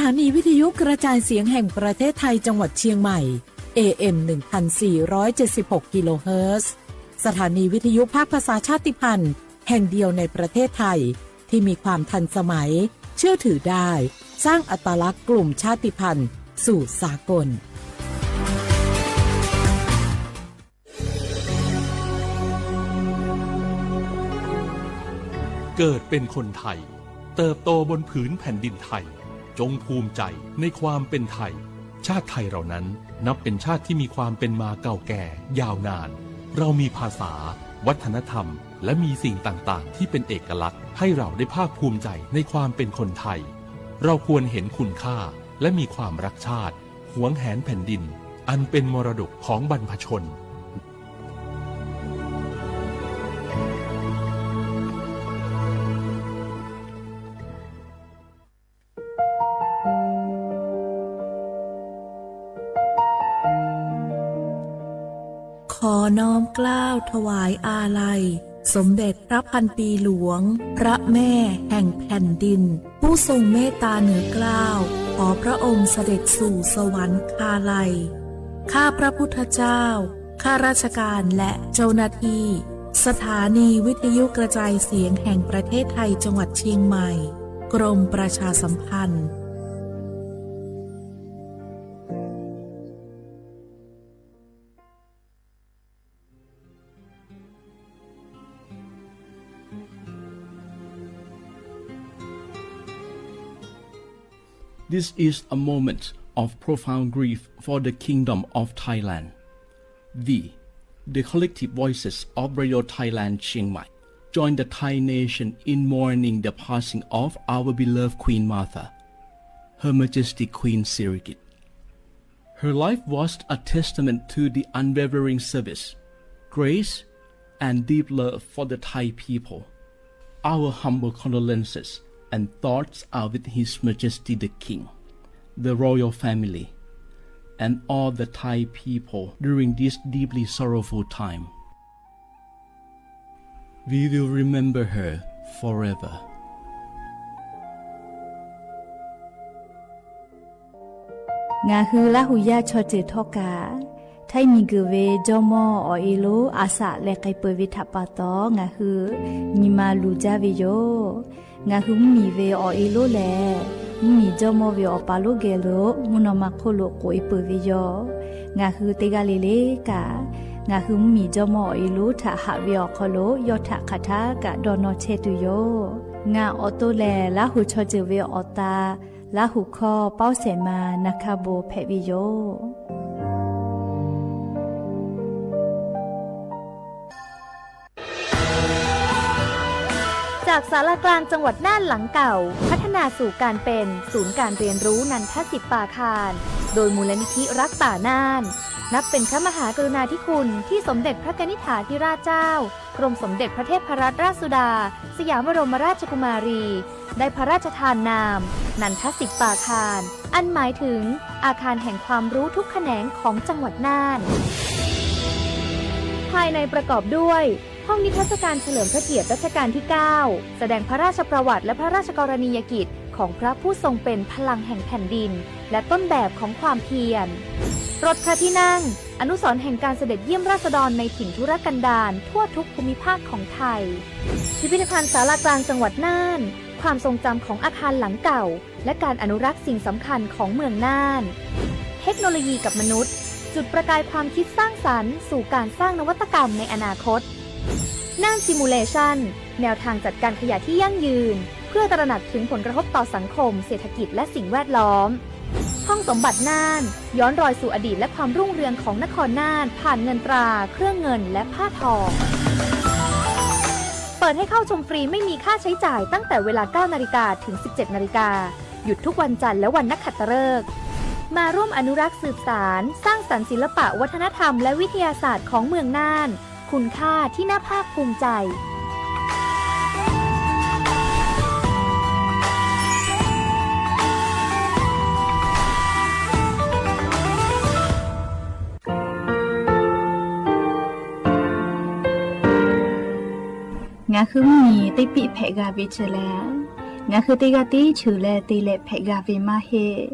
สถานีวิทยุกระจายเสียงแห่งประเทศไทยจังหวัดเชียงใหม่ เอ เอ็ม หนึ่งพันสี่ร้อยเจ็ดสิบหก กิโลเฮิรตซ์ สถานีวิทยุภาคภาษาชาติพันธุ์แห่งเดียวในประเทศไทย ที่มีความทันสมัย เชื่อถือได้ สร้างอัตลักษณ์กลุ่มชาติพันธุ์สู่สากล เกิดเป็นคนไทย เติบโตบนผืนแผ่นดินไทย จงภูมิใจในความเป็นไทย ชาติไทยเรานั้นนับเป็นชาติที่มีความเป็นมาเก่าแก่ยาวนาน เรามีภาษา วัฒนธรรม และมีสิ่งต่างๆ ที่เป็นเอกลักษณ์ ให้เราได้ภาคภูมิใจในความเป็นคนไทย เราควรเห็นคุณค่า และมีความรักชาติ หวงแหนแผ่นดิน อันเป็นมรดกของบรรพชน ขอน้อมเกล้าถวายอาลัย สมเด็จพระพันปีหลวง พระแม่แห่งแผ่นดิน ผู้ทรงเมตตาเหนือเกล้า ขอพระองค์เสด็จสู่สวรรคาลัย ข้าพระพุทธเจ้า ข้าราชการและเจ้าหน้าที่ สถานีวิทยุกระจายเสียงแห่งประเทศไทยจังหวัดเชียงใหม่ กรมประชาสัมพันธ์ This is a moment of profound grief for the Kingdom of Thailand. We, the collective voices of Radio Thailand Chiang Mai, join the Thai nation in mourning the passing of our beloved Queen Mother, Her Majesty Queen Sirikit. Her life was a testament to the unwavering service, grace, and deep love for the Thai people. Our humble condolences and thoughts are with His Majesty the King, the royal family, and all the Thai people during this deeply sorrowful time. We will remember her forever. Ngaˬ hui Laˇ huˍ yaˇ chaw ceuˬ htawˇ kaꞈ, Htaiˇ miˬguiˬ ve jawˇmawˇ awˬ e lonˉ Aˍsaꞈ leh k'ai peuˬ ve htaꞈ pa taw, ngaˬ hui nyi ma luˬ jaˇ ve yoˬ. Ngaˬ hui mvuhˇmiˬ ve awˬ e lonˉ lehˬ, mvuhˇmiˬ jawˇmawˇ ve awˬ pa lonˉ geh lo mvuhˇ naw ma hk'oˆ lo k'oꞈ e peuˬ ve yoˬ. Ngaˬ hui teˇ g'aˇ le le kaꞈ, ngaˬ hui mvuhˇmiˬ jawˇmawˇ awˬ e lonˉ htaꞈ haꞈ ve awˬ hk'aw lo yawˇ htaꞈ hk'aˬ htaˇ kaꞈ dawˇ nawˇ chehˇ tuˬ yoˬ. Ngaˬ awˬ to lehˬ, Laˇ huˍ chaw ceuˬ ve awˬ ta Laˇ huˍ hkawˇ Pawˇ Sehˍ ma Na hkaˇ bon hpehꞈ ve yoˬ. จากศาลากลางจังหวัดน่านหลังเก่า พัฒนาสู่การเป็นศูนย์การเรียนรู้นันทสิปปาคาร โดยมูลนิธิรักป่าน่าน นับเป็นพระมหากรุณาธิคุณที่สมเด็จพระกนิษฐาธิราชเจ้า กรมสมเด็จพระเทพรัตนราชสุดา สยามบรมราชกุมารี ได้พระราชทานนาม นันทสิปปาคาร อันหมายถึงอาคารแห่งความรู้ทุกแขนงของจังหวัดน่าน ภายในประกอบด้วย ห้องนิทรรศการเฉลิมพระเกียรติรัชกาลที่ เก้า แสดงพระราชประวัติและพระราชกรณียกิจของพระผู้ทรงเป็นพลังแห่งแผ่นดิน และต้นแบบของความเพียร รถพระที่นั่ง อนุสรณ์แห่งการเสด็จเยี่ยมราษฎรในถิ่นทุรกันดารทั่วทุกภูมิภาคของไทย พิพิธภัณฑ์ศาลากลางจังหวัดน่าน ความทรงจำของอาคารหลังเก่า และการอนุรักษ์สิ่งสำคัญของเมืองน่าน เทคโนโลยีกับมนุษย์ จุดประกายความคิดสร้างสรรค์สู่การสร้างนวัตกรรมในอนาคต น่าน Simulation แนวทางจัดการขยะที่ยั่งยืน เพื่อตระหนักถึงผลกระทบต่อสังคม เศรษฐกิจ และสิ่งแวดล้อม ห้องสมบัติน่าน ย้อนรอยสู่อดีตและความรุ่งเรืองของนครน่าน ผ่านเงินตรา เครื่องเงิน และผ้าทอ เปิดให้เข้าชมฟรีไม่มีค่าใช้จ่ายตั้งแต่เวลา เก้านาฬิกา ถึง สิบเจ็ดนาฬิกา หยุดทุกวันจันทร์และวันนักขัตฤกษ์ มาร่วมอนุรักษ์สืบสาน สร้างสรรค์ศิลปะวัฒนธรรมและวิทยาศาสตร์ของเมืองน่าน คุณค่าที่น่าภาคภูมิใจ Ngaˬ hui mvuhˇmiˬ teˇ piˆ hpehꞈ g'a ve chi lehˬ, Ngaˬ hui teˇ g'aˇ tiˉ cheuˬ leh te leh hpehꞈ g'a ve maˇ heˆ.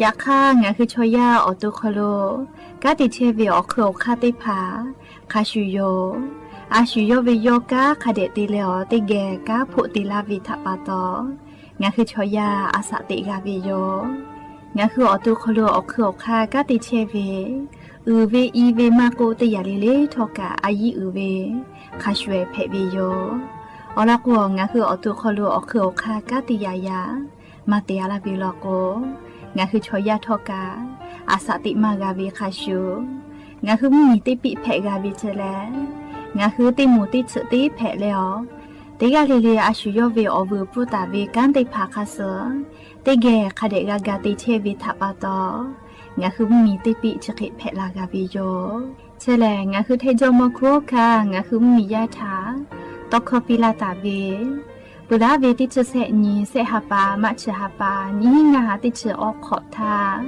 Yaꞈ hk'aˇ, ngaˬ hui chaw yaˇ awˬ to hk'aw lo kanˉ te chehˇ ve awˬ hk'eun awˬ hk'aˇ teˇ hpaˍ hk'a shuˍ yoˬ. A shu yawˇ ve yawˇ kanˉ hk'a dehꞈ te leh awˬ teˇ geh kanˉ hpoˆ te laˇ ve htaꞈ pa taw, ngaˬ hui chaw yaˇ a shaꞈ teꞈ g'a ve yoˬ. Ngaˬ hui awˬ to hk'aw lo awˬ hk'eun awˬ hk'aˇ kanˉ te chehˇ ve, uiˍ ve i ve maˇ k'oˆ, teˇ yanˇ le le htawˇ kaꞈ a yiˉ uiˍ ve hk'a shuˍ ehˍ hpehꞈ ve yoˬ. Awˬ lawn k'o, ngaˬ hui awˬ to hk'aw lo awˬ hk'eun awˬ hk'aˇ kanˉ te yaꞈ yaꞈ maˇ te a laˇ ve law k'o, ngaˬ hui chaw yaˇ htawˇ kaꞈ a shaꞈ teꞈ maˇ g'a ve hk'a shuˍ, ngaˬ hui mvuhˇmiˬ teˇ piˆ hpehꞈ g'a ve chi lehˬ, ngaˬ hui teˇ moˍ teˇ tsuhꞈ teˇ hpehꞈ leh awˬ, teˇ g'aˇ le le a shu yawˇ ve awˬ vuiˬ pfuhˇ taˍ ve kanˉ teˇ hpaˍ hk'a suh teˇ geh hk'a dehꞈ g'a ga te chehˇ ve htaꞈ pa taw, ngaˬ hui mvuhˇmiˬ teˇ piˆ chi hk'e hpehꞈ la g'a ve yoˬ. Chi lehˬ, ngaˬ hui Htaiˇ jawˇmawˇ hkuˇ oˇ hkanˇ ngaˬ hui mvuhˇmiˬ yaˇ htaꞈ tawˇ hkawˇ piˇ laˇ taˍ ve, peuˬ laˉ ve teˇ chi sehˆ nyi, sehˆ ha pa, March ha pa, nyiˇ hinˉ ngaˇ ha teˇ chi awˬ hk'awꞈ htaˇ,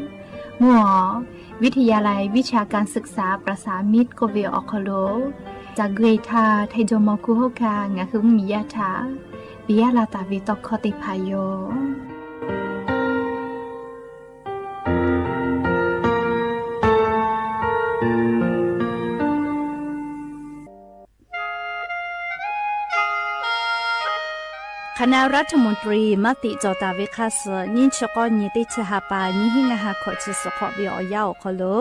mvuhˇ awˬ วิทยาลัยวิชาการศึกษาประสามิตร k'oˆ ve awˬ hk'aw lo, ca gui htaˇ Htaiˇ jawˇmawˇ hkuˇ oˇ hkanˇ ngaˬ hui mvuhˇmiˬ yaˇ htaꞈ piˇ laˇ taˍ ve tawˇ hkawˇ teˇ hpaˍ yoˬ. Hk'aˬ naˆ รัฐมนตรี maˇ tiꞈ cawˬ taˍ ve hk'a suh, nyiˇ chi k'awˇ nyi teˇ chi ha pa nyiˇ hinˉ ngaˇ ha hkawꞈ chi suhˍ hk'awꞈ ve awˬ yanˇ awˬ hk'aw lo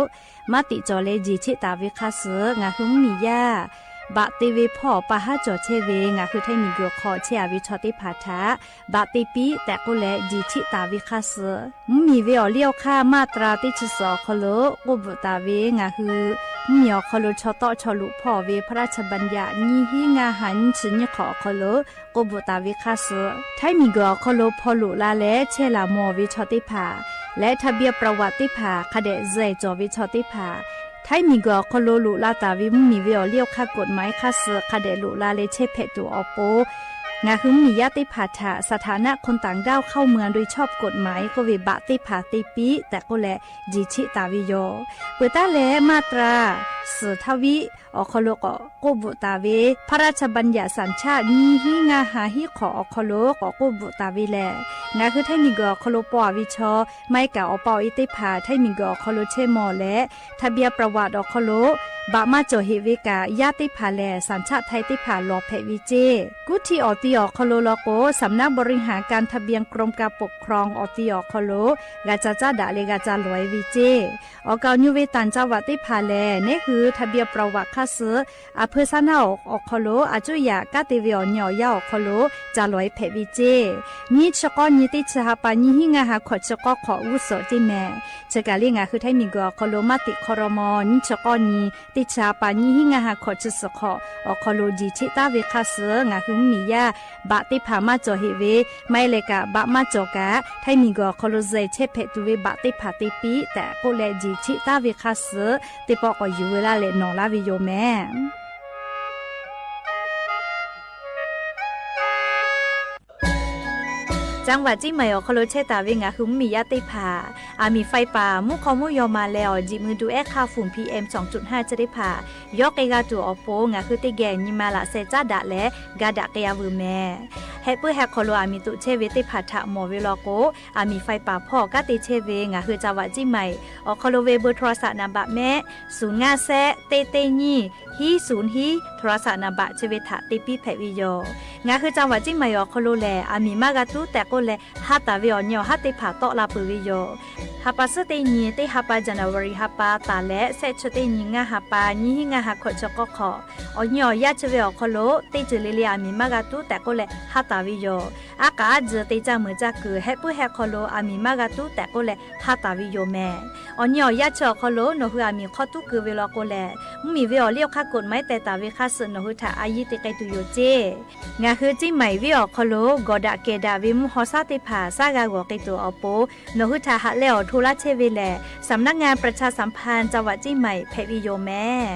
maˇ tiꞈ cawˬ leh jeˬ cheˆ taˍ ve hk'a suh, ngaˬ hui mvuhˇmiˬ yaˇ baꞈ te ve hpawˇ pa haˉ cawˬ chehˇ ve ngaˬ hui Htaiˇ miˬguiˬ hk'aw chehˇ a ve chaw teˇ hpaˍ htaꞈ baꞈ te piˇ tehꞈ k'oˆ leh jeˬ cheˆ taˍ ve hk'a suh, mvuhˇmiˬ ve awˬ liˇ awˬ hk'aˇ มาตรา teˇ chi suhˍ awˬ hk'aw lo k'oˆ bvuhꞈ taˍ ve ngaˬ hui mvuhˇmiˬ awˬ hk'aw lo chaw tawˆ chaw luꞈ hpawˇ ve พระราชบัญญัติ nyiˇ hinˉ ngaˇ ha nyiˇ chi nyiˇ hk'awꞈ awˬ hk'aw lo k'oˆ bvuhꞈ taˍ ve hk'a suh, Htaiˇ miˬguiˬ awˬ hk'aw lo hpaw loꞈ la leh chehˇ laˬ mawˬ ve chaw teˇ hpaˍ leh ทะเบียนประวัติ teˇ hpaˍ hk'a dehꞈ zuhˬ cawˬ ve chaw teˇ hpaˍ, Htaiˇ miˬguiˬ awˬ hk'aw lo loꞈ la taˍ ve mvuhˇmiˬ ve awˬ liˇ awˬ hk'aˇ กฎหมาย hk'a suh hk'a dehꞈ loꞈ la leh chehˇ hpehꞈ tuˬ awˬ pon, ngaˬ hui mvuhˇmiˬ yaˇ teˇ hpaˍ htaꞈ สถานะคนต่างด้าวเข้าเมืองโดยชอบกฎหมาย k'oˆ ve baꞈ teˇ hpaˍ te piˇ tehꞈ k'oˆ leh jeˬ cheˆ taˍ ve yoˬ. Peuˬ taˉ leh มาตรา suhˍ htaˇ viˉ awˬ hk'aw lo k'awꞈ k'oˆ bvuhꞈ taˍ ve พระราชบัญญัติสัญชาติ nyiˇ hinˉ ngaˇ ha hiˉ hk'awꞈ awˬ hk'aw lo k'awꞈ k'oˆ bvuhꞈ taˍ ve lehˬ, ngaˬ hui Htaiˇ miˬguiˬ awˬ hk'aw lo paw a ve chaw maˇ heˆ kaꞈ awˬ pa awˬ e teˇ hpaˍ Htaiˇ miˬguiˬ awˬ hk'aw lo chehˇ mawˬ leh ทะเบียนประวัติ awˬ hk'aw lo baꞈ maˇ cawˬ heꞈ ve kaꞈ yaˇ teˇ hpaˍ lehˬ สัญชาติไทย teˇ hpaˍ lawˬ hpehꞈ ve ceˇ. Kuˇ htiˇ awˬ ti awˬ hk'aw lo law k'o, สำนักบริหารการทะเบียน กรมการปกครอง awˬ ti awˬ hk'aw lo g'a ca caˉ daꞈ leh g'a ca lawˬ e ve ceˇ. Awˬ kaˍ awˬ nyi ve ต่างจังหวัด teˇ hpaˍ lehˬ, neˉ hui ทะเบียนประวัติ hk'a suh a hpeu saˉ naˉ awˬ hk'aw lo a cuˇ yaꞈ kanˉ te ve awˬ nyi awˬ yanˇ awˬ hk'aw lo ca lawˬ e hpehꞈ ve ceˇ. Nyiˇ chi k'awˇ nyi teˇ chi ha pa nyiˇ hinˉ ngaˇ ha hkawꞈ chi k'awˇ hk'awꞈ g'uˇ suhˍ ceˇ mehˍ. Chi kaˬ le ngaˬ hui Htaiˇ miˬguiˬ awˬ hk'aw lo maˇ tiꞈ hk'aw raw maw nyiˇ chi k'awˇ nyi teˇ chi ha pa nyiˇ hinˉ ngaˇ ha hkawꞈ chi suhˍ hk'awꞈ awˬ hk'aw lo jeˬ cheˆ taˍ ve hk'a suh ngaˬ hui mvuhˇmiˬ yaˇ baꞈ teˇ hpaˍ maˇ cawˬ heꞈ ve, maˇ heˆ leh kaꞈ baꞈ maˇ cawˬ kaꞈ Htaiˇ miˬguiˬ awˬ hk'aw lo zuhˬ chehˇ hpehꞈ tuˬ ve baꞈ teˇ hpaˍ te piˇ tehꞈ k'oˆ leh jeˬ cheˆ taˍ ve hk'a suh teˇ pawˆ k'awꞈ yuˬ veu laˇ leh nawˬ laˇ ve yoˬ mehˍ. จังหวัดเชียงใหม่ awˬ hk'aw lo chehˇ taˍ ve ngaˬ hui mvuhˇmiˬ yaˇ teˇ hpaˍ, aˬ miˍ faiˇ paˍ mvuhˇ hk'aw mvuhˇ yaw ma leh awˬ jiꞈ mui du ehˉ hk'aˇ ฝุ่น PM สองจุดห้า chi teˇ hpaˍ yawˇ k'ai g'a tuˬ awˬ pon ngaˬ hui teˇ geh nyi ma laꞈ sheh caˉ daꞈ leh ga daꞈ k'ai a veuˬ mehˍ. Heh puiˉ heh hk'aw lo aˬ miˍ toꞈ chehˇ ve teˇ hpaˍ htaꞈ mawˬ ve law k'o, aˬ miˍ faiˇ paˍ hpawˇ kanˉ te chehˇ ve ngaˬ hui จังหวัดเชียงใหม่ awˬ hk'aw lo ve เบอร์โทรศัพท์ naˍ baꞈ mehˆ ศูนย์ห้าแซะ เต๊ะเต๊ะ nyiˇ ฮี ศูนย์ ฮี โทรศัพท์ naˍ baꞈ chi ve htaꞈ te piˇ hpehꞈ ve yoˬ. Ngaˬ hui จังหวัดเชียงใหม่ awˬ hk'aw lo lehˬ, aˬ miˍ maˇ g'a tuˉ tehꞈ k'oˆ leh ha taˍ ve awˬ nyi awˬ haˉ teˇ hpaˍ tawˆ la peuˬ ve yoˬ. Ha pa suhˉ teˇ nyi teˇ ha pa January ha pa taˍ leh shehˆ chi teˇ nyi ngaˇ ha pa nyiˇ hinˉ ngaˇ ha hkawꞈ chi k'awˇ hk'awꞈ awˬ nyi awˬ yaˇ chi ve awˬ hk'aw lo teˇ ceuˬ le le aˬ miˍ maˇ g'a tuˉ tehꞈ k'oˆ leh ha taˍ ve yoˬ. Aˉ k'aꞈ aˉ tzuhˬ te caˇ meuˍ caˇ kuiˬ heh puiˉ heh hk'aw lo aˬ miˍ maˇ g'a tuˉ tehꞈ k'oˆ leh ha taˍ ve yoˬ mehˍ. Awˬ nyi awˬ yaˇ chi awˬ hk'aw lo nawˬ hui aˬ miˍ hk'aw tuˉ keu ve law k'o lehˬ, mvuhˇmiˬ ve awˬ liˇ awˬ hk'aˇ กฎหมาย teh taˍ ve hk'a suh nawˬ hui htaꞈ a yiˇ te k'ai tuˬ yoˬ ceˇ. Ngaˬ hui Ciˇ Maiˍ venˇ awˬ hk'aw lo gawˬ daꞈ kehˬ daꞈ ve mvuhˇ haw shaˉ teˇ hpaˍ shaˉ g'a g'awˬ k'ai tuˬ awˬ pon, nawˬ hui htaꞈ haꞈ leh awˬ hto laˇ chehˇ ve lehˬ, สำนักงานประชาสัมพันธ์จังหวัดเชียงใหม่ hpehꞈ ve yoˬ mehˍ.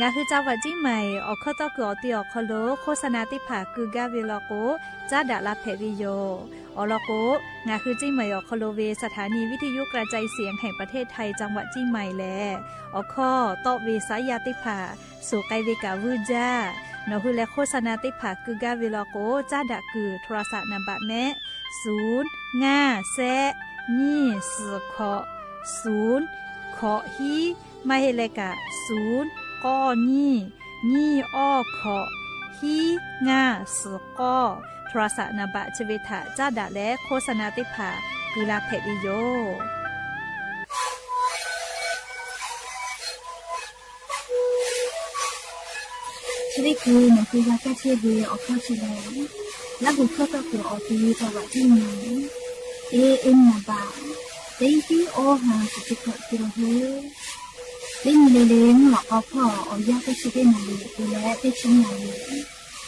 Ngaˬ hui จังหวัดเชียงใหม่ awˬ hkawˇ tawˆ kuiˬ awˬ te awˬ hk'aw lo โฆษณา teˇ hpaˍ keu gaˇ ve law k'o, caˉ daꞈ la hpehꞈ ve yoˬ. Awˬ lawn k'o, ngaˬ hui เชียงใหม่ awˬ hk'aw lo ve สถานีวิทยุกระจายเสียงแห่งประเทศไทย จังหวัดเชียงใหม่ lehˬ, awˬ hkawˇ tawˆ ve saˉ yaˇ teˇ hpaˍ suhˍ k'ai ve kaꞈ vuiˇ jaˇ. Nawˬ hui leh โฆษณา teˇ hpaˍ keu gaˇ ve law k'o, caˉ daꞈ kuiˬ โทรศัพท์ naˍ baꞈ mehˆ ศูนย์ ngaˇ แซะ nyiˇ suhˍ hkawꞈ ศูนย์ hkawꞈ hiˉ, maˇ heˆ leh kaꞈ ศูนย์ k'awˇ nyiˇ nyiˇ awˇ hkawꞈ hiˉ ngaˇ suhˍ k'awˇ โทรศัพท์ naˍ baꞈ chi ve htaꞈ caˉ daꞈ leh โฆษณา teˇ hpaˍ keu la hpehꞈ ve yoˬ. Chi teˇ hkui nawˬ hui g'a kaˇ chehˇ ve awˬ hkawˇ chi lehˬ, Laˇ huˍ hkawˇ tawˆ kuiˬ awˬ te จังหวัดเชียงใหม่ teˇ eˉ naˍ baꞈ teˇ hiˉ awˇ ha suhˍ chi hkawꞈ te la heuˆ. Teˇ nyi le le mvuhˇ lawꞈ k'aw hpawˇ awˬ yanˇ teˇ chi teˇ naˍ riˍ te leh teˇ chi naˍ riˍ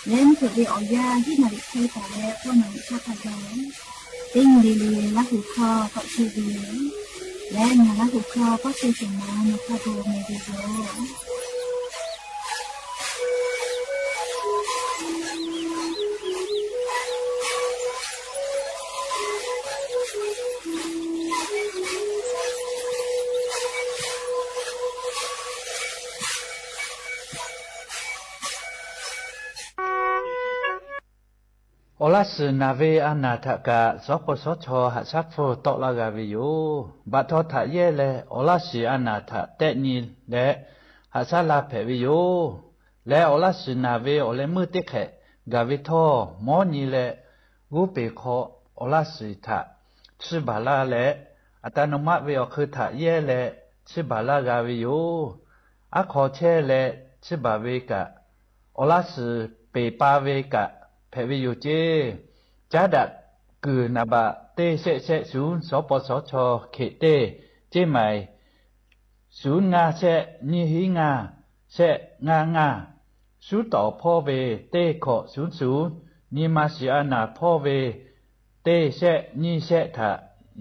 leh mvuhˇ hpeuꞈ ve awˬ yanˇ hiˉ naˍ riˍ hk'e taˍ leh k'awˇ naˍ riˍ chaˇ hk'a gaˬ, teˇ nyi le le Laˇ huˍ hkawˇ tawˆ chehˇ ve leh ngaˬ Laˇ huˍ hkawˇ k'awˇ chehˇ shehˍ ma nawˬ hk'a gaˬ meh ve yoˬ. Awˬ laˇ shiˍ naˬ ve a naˬ htaꞈ kaꞈ สปสช. haꞈ shaˉ hpfuhˇ tawˆ laˇ g'a ve yoˬ. Baꞈ htaw htaꞈ yehˇ leh awˬ laˇ shiˍ a naˬ htaꞈ tehˆ nyi leh haꞈ shaˉ la hpehꞈ ve yoˬ. Leh awˬ laˇ shiˍ naˬ ve awˬ leh meuˇ teˇ hk'ehꞈ gaˬ ve htawˇ, mawˉ nyi leh g'uˇ peˬ hk'aw awˬ laˇ shiˍ htaꞈ chiˇ baˬ laˇ leh, อัตโนมัติ ve awˬ hk'eun htaꞈ yehˇ leh chiˇ baˬ laˇ g'a ve yoˬ. Aˉ hk'aw chehˇ leh chiˇ baˬ ve kaꞈ, awˬ laˇ shiˍ peˬ pa ve kaꞈ hpehꞈ ve yoˬ ceˇ. Caˉ daꞈ kuiˬ naˍ baꞈ teˇ shehˆ shehˆ ศูนย์ สปสช. hkeꞈ teˇ ceˇ maiˍ ศูนย์ ngaˇ shehˆ nyiˇ hiˉ ngaˇ shehˆ ngaˇ ngaˇ. Suˉ tawˍ hpawˇ ve teˇ hkawꞈ ศูนย์ ศูนย์. Nyi ma shiˍ a naˬ hpawˇ ve teˇ shehˆ nyiˇ shehˆ htaꞈ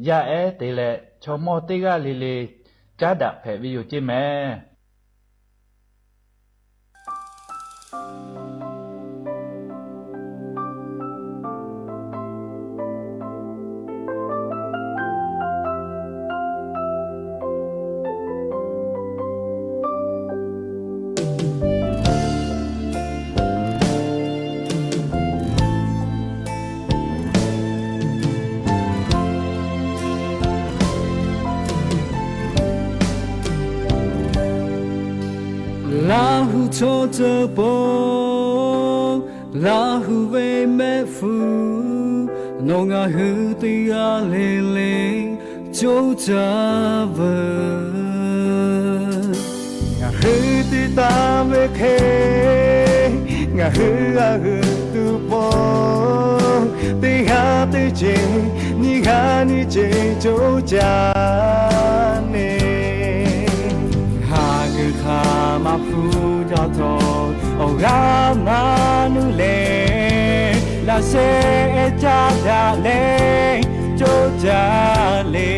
yaˇ ehˉ te leh chaw mawˇ teˇ g'aˇ le le caˉ daꞈ hpehꞈ ve yoˬ ceˇ mehˍ. Laˇ huˍ chaw ceuˬ pon, Laˇ huˍ ve mehˆ hpfuhˇ, nawˬ ngaˬ hui teˇ g'aˇ le le coˇ caˇ veuˬ. Ngaˬ hui te taˍ ve hk'e, ngaˬ hui g'a hui tuˬ pon, teˇ g'aˇ teˇ ceuˬ, nyiˇ g'aˇ nyiˇ ceuˬ coˇ caˇ neˇ. Haꞈ kuiˬ hk'aˬ maˇ hpu jaw htawˇ, awˬ g'aˇ maˇ nuˇ leh, laꞈ sheh caˇ daꞈ leh coˇ caˇ le.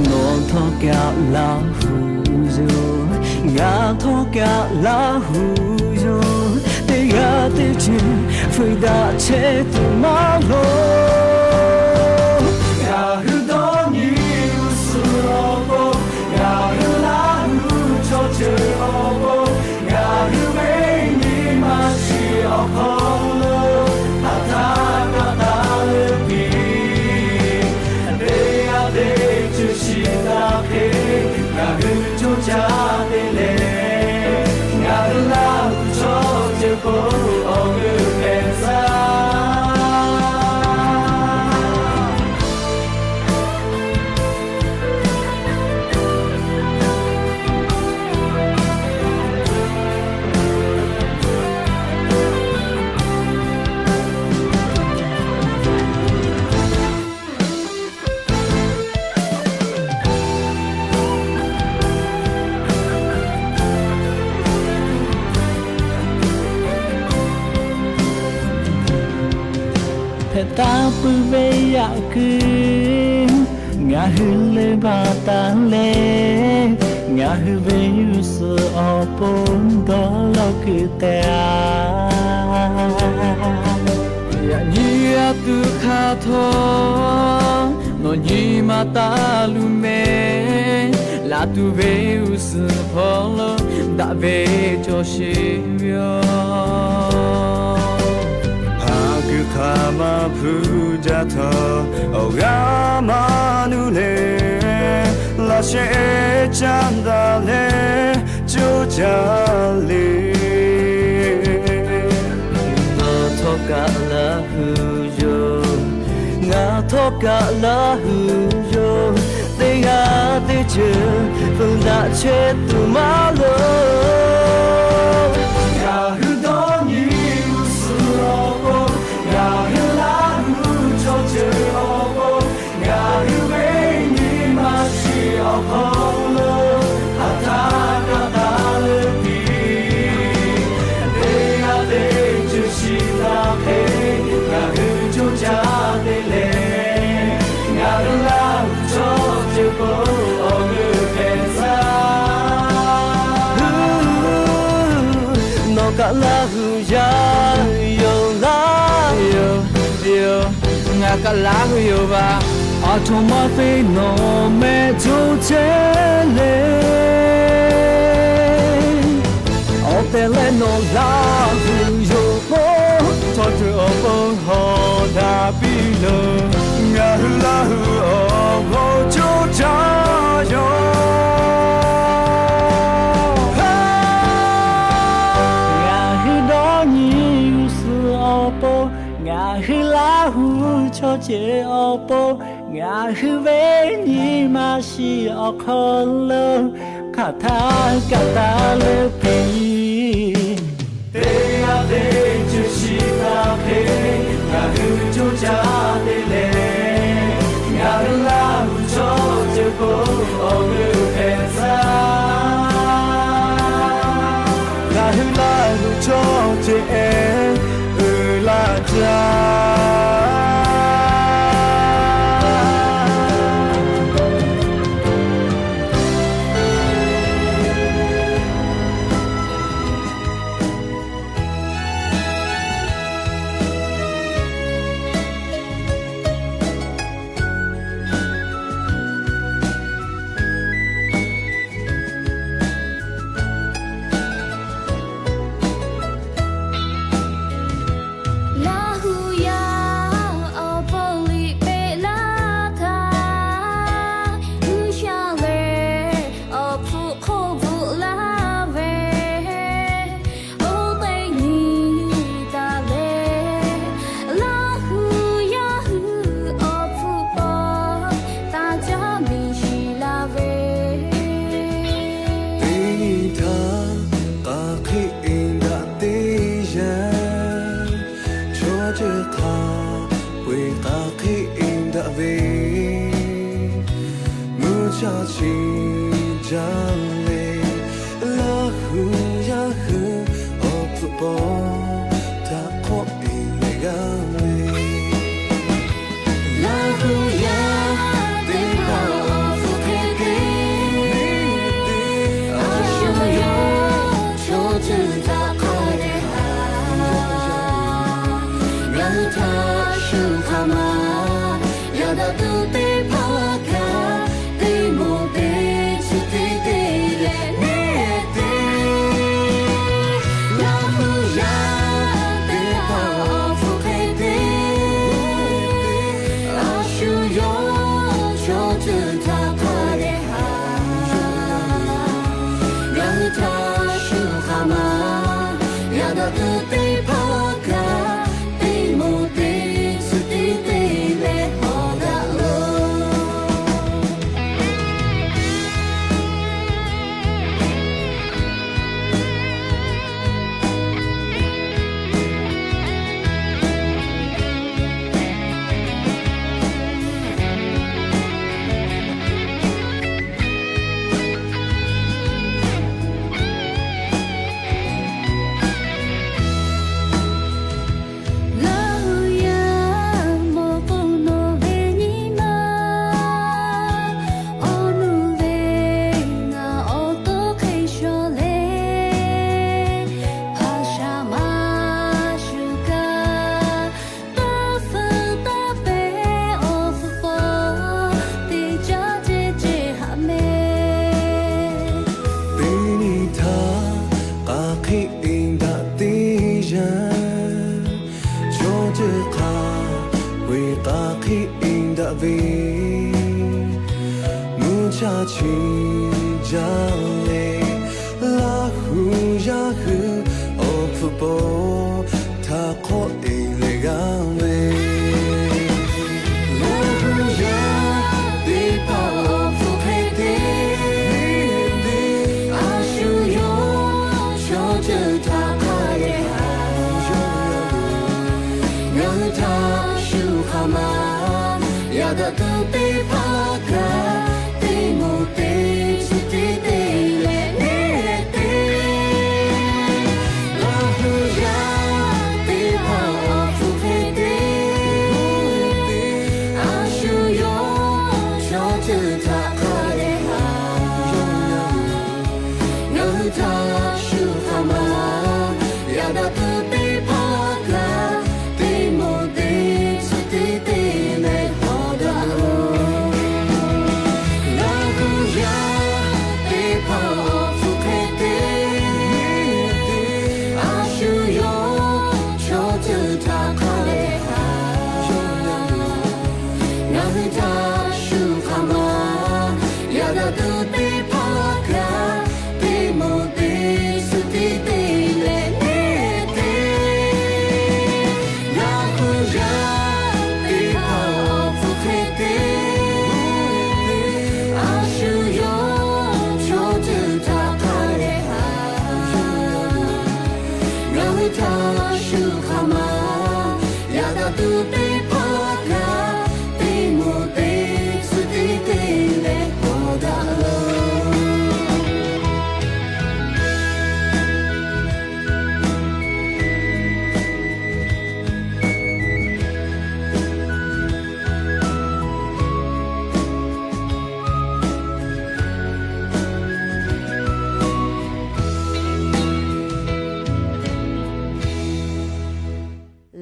Nawˬ htawˇ kaꞈ Laˇ huˍ yoˬ, ngaˬ htawˇ kaꞈ Laˇ huˍ yoˬ. Teˇ g'aˇ teˇ ceuˬ fuiˍ daꞈ chehˇ tuˬ maˇ loˍ. Ngaˬ hui dawˇ nyi g'uˇ suhˍ awˬ pon, ngaˬ hui Laˇ huˍ chaw ceuˬ awˬ pon, ngaˬ hui ve nyi ma shiˍ awˬ hk'aw lo haꞈ htaˇ kaꞈ taˍ leuˉ piˇ. Teˇ g'aˇ teˇ ceuˬ shiˍ taˍ hk'e, ngaˬ hui coˇ caˇ te leh, ngaˬ hui Laˇ huˍ chaw ceuˬ k'o awˬ g'euˆ hpehꞈ shaˍ. Taˇ puiˉ ve yaꞈ kuiˬ ngaˬ hui leuˆ baˬ taˍ leh, ngaˬ hui ve g'uˇ suhˍ awˬ pon dawˇ law kuiˬ tehꞈ a. Yaꞈ nyi a tuˬ hk'aˬ htawˇ nawˬ nyi ma taˇ luˬ mehˍ. Laˬ tuˬ ve g'uˇ suhˍ hpawˇ lo daꞈ ve cawˬ sheˍ ve yoˬ. Haˍ kuiˬ hk'aˬ ma hpu jaˇ htawˇ, awˬ g'aˇ maˇ nuˇ leh, laꞈ sheh caˇ daꞈ leh coˇ caˇ le. Ngaˬ htawˇ kaꞈ Laˇ hu yoˬ. Ngaˬ htawˇ kaꞈ Laˇ hu yoˬ. Teˇ g'aˇ teˇ ceuˬ peuˬ daꞈ chehˇ tuˬ maˇ loˍ. Ngaˬ hui dawˇ nyi g'uˇ suhˍ awˬ pon, ngaˬ hui Laˇ hu chaw ceuˬ awˬ pon, ngaˬ hui ve nyi ma shiˍ awˬ hk'aw lo hk'aˬ htaˇ kaꞈ taˍ leuˆ piˇ. Teˇ g'aˇ teˇ ceuˬ shiˍ htaˇ hk'e, ngaˬ hui coˇ caˇ te leh, ngaˬ hui Laˇ hu chaw ceuˬ k'o awˬ g'euˆ hpehꞈ tcuh. Nawˬ kaꞈ Laˇ hu yaˇ yoˬ laˇ yoˬ. Ngaˬ kaꞈ Laˇ hu yoˬ vaˬ. Aˬ htoꞈ ma te nawˬ mehˆ coˇ chehˇ le. Awˬ tehˬ leh nawˬ Laˇ hu yoˬ k'o, chaw ceuˬ awˬ pon hawˬ daꞈ piˇ loˬ. Ngaˬ hui Laˇ hu awˬ pon coˇ caˇ yoˬ. Ngaˬ hui dawˇ nyi g'uˇ suhˍ awˬ pon, ngaˬ hui Laˇ hu chaw ceuˬ awˬ pon, ngaˬ hui ve nyi ma shiˍ awˬ hk'aw lo hk'aˬ htaˇ kaꞈ taˍ leuˆ piˇ. Teˇ g'aˇ teˇ ceuˬ shiˍ htaˇ hk'e, ngaˬ hui coˇ caˇ te leh, ngaˬ hui Laˇ hu chaw ceuˬ k'o awˬ g'euˆ hpehꞈ tcuh. Ngaˬ hui Laˇ hu chaw ceuˬ ehˉ uiˍ laˇ caˇ. Laˇ hu yaˇ awˬ pon liꞈ peꞈ laˇ htaˇ, G'uiˬsha lehˬ awˬ hpfuhˇ hk'oˆ bvuhꞈ laˇ ve, oˇ teˇ nyi taˍ leh, Laˇ hu yaˇ hui awˬ hpfuhˇ paw taˇ caˉ miˬ shiˍ laˇ ve, teˇ nyi htaˇ k'aˬ hk'e uiˍ daꞈ teˇ yanˇ, chaw ceuˬ hk'a peu-eˬ k'aˬ hk'e uiˍ daꞈ ve, mvuhˇ cha chi jaˇ leh, Laˇ hu yaˇ hui awˬ hpfuhˇ paw htaꞈ hk'awˆ piˇ leh g'a ve, Laˇ hu yaˇ teˇ hpaˍ awˬ hpfuhˇ hk'e te, a shu yawˇ chaw ceuˬ htaꞈ hk'a dehꞈ haꞈ, ngaˬ hui htaꞈ shu hk'aˬ ma yaꞈ daꞈ tuˬ teˇ hpaˍ laˇ kaꞈ, teˇ moˍ teˇ chi teˇ teˇ Shaˍ chi jaˇ le, Laˇ hu yaˇ hui awˬ hpfuhˇ paw htaꞈ hk'awꞈ te leh g'a ve. Laˇ hu yaˇ teˇ hpaˍ awˬ hpfuhˇ hk'e te, a shu yawˇ chaw ceuˬ htaꞈ hk'a leh haꞈ, ngaˬ hui htaꞈ shu hk'aˬ ma yaꞈ daꞈ tuˬ teˇ hpaˍ kaꞈ, teˇ moˍ teˇ chi teˇ te leh neˇ te. Laˇ hu yaˇ teˇ hpaˍ awˬ hpfuhˇ hk'e te, a shu yawˇ chaw ceuˬ htaꞈ hk'a leh haꞈ, ngaˬ hui htaꞈ shu hk'aˬ ma yaꞈ daꞈ tuˬ teˇ hpaˍ kaꞈ, teˇ moˍ teˇ chi teˇ te leh hawˍ daꞈ loˬ. Laˇ hu yaˇ teˇ hpaˍ awˬ hpfuhˇ hk'e te, a shu yawˇ chaw ceuˬ htaꞈ hk'a leh haꞈ, ngaˬ hui htaꞈ shu hk'aˬ ma yaꞈ daꞈ tuˬ teˇ hpaˍ kaꞈ, teˇ moˍ teˇ chi teˇ te leh neˇ te. Laˇ hu yaˇ teˇ hpaˍ awˬ hpfuhˇ hk'e te, a shu yawˇ chaw ceuˬ htaꞈ hk'a leh haꞈ, ngaˬ hui htaꞈ shu hk'aˬ ma yaꞈ daꞈ tuˬ teˇ hpaˍ kaꞈ, teˇ moˍ teˇ chi teˇ te leh hawˍ daꞈ loˬ.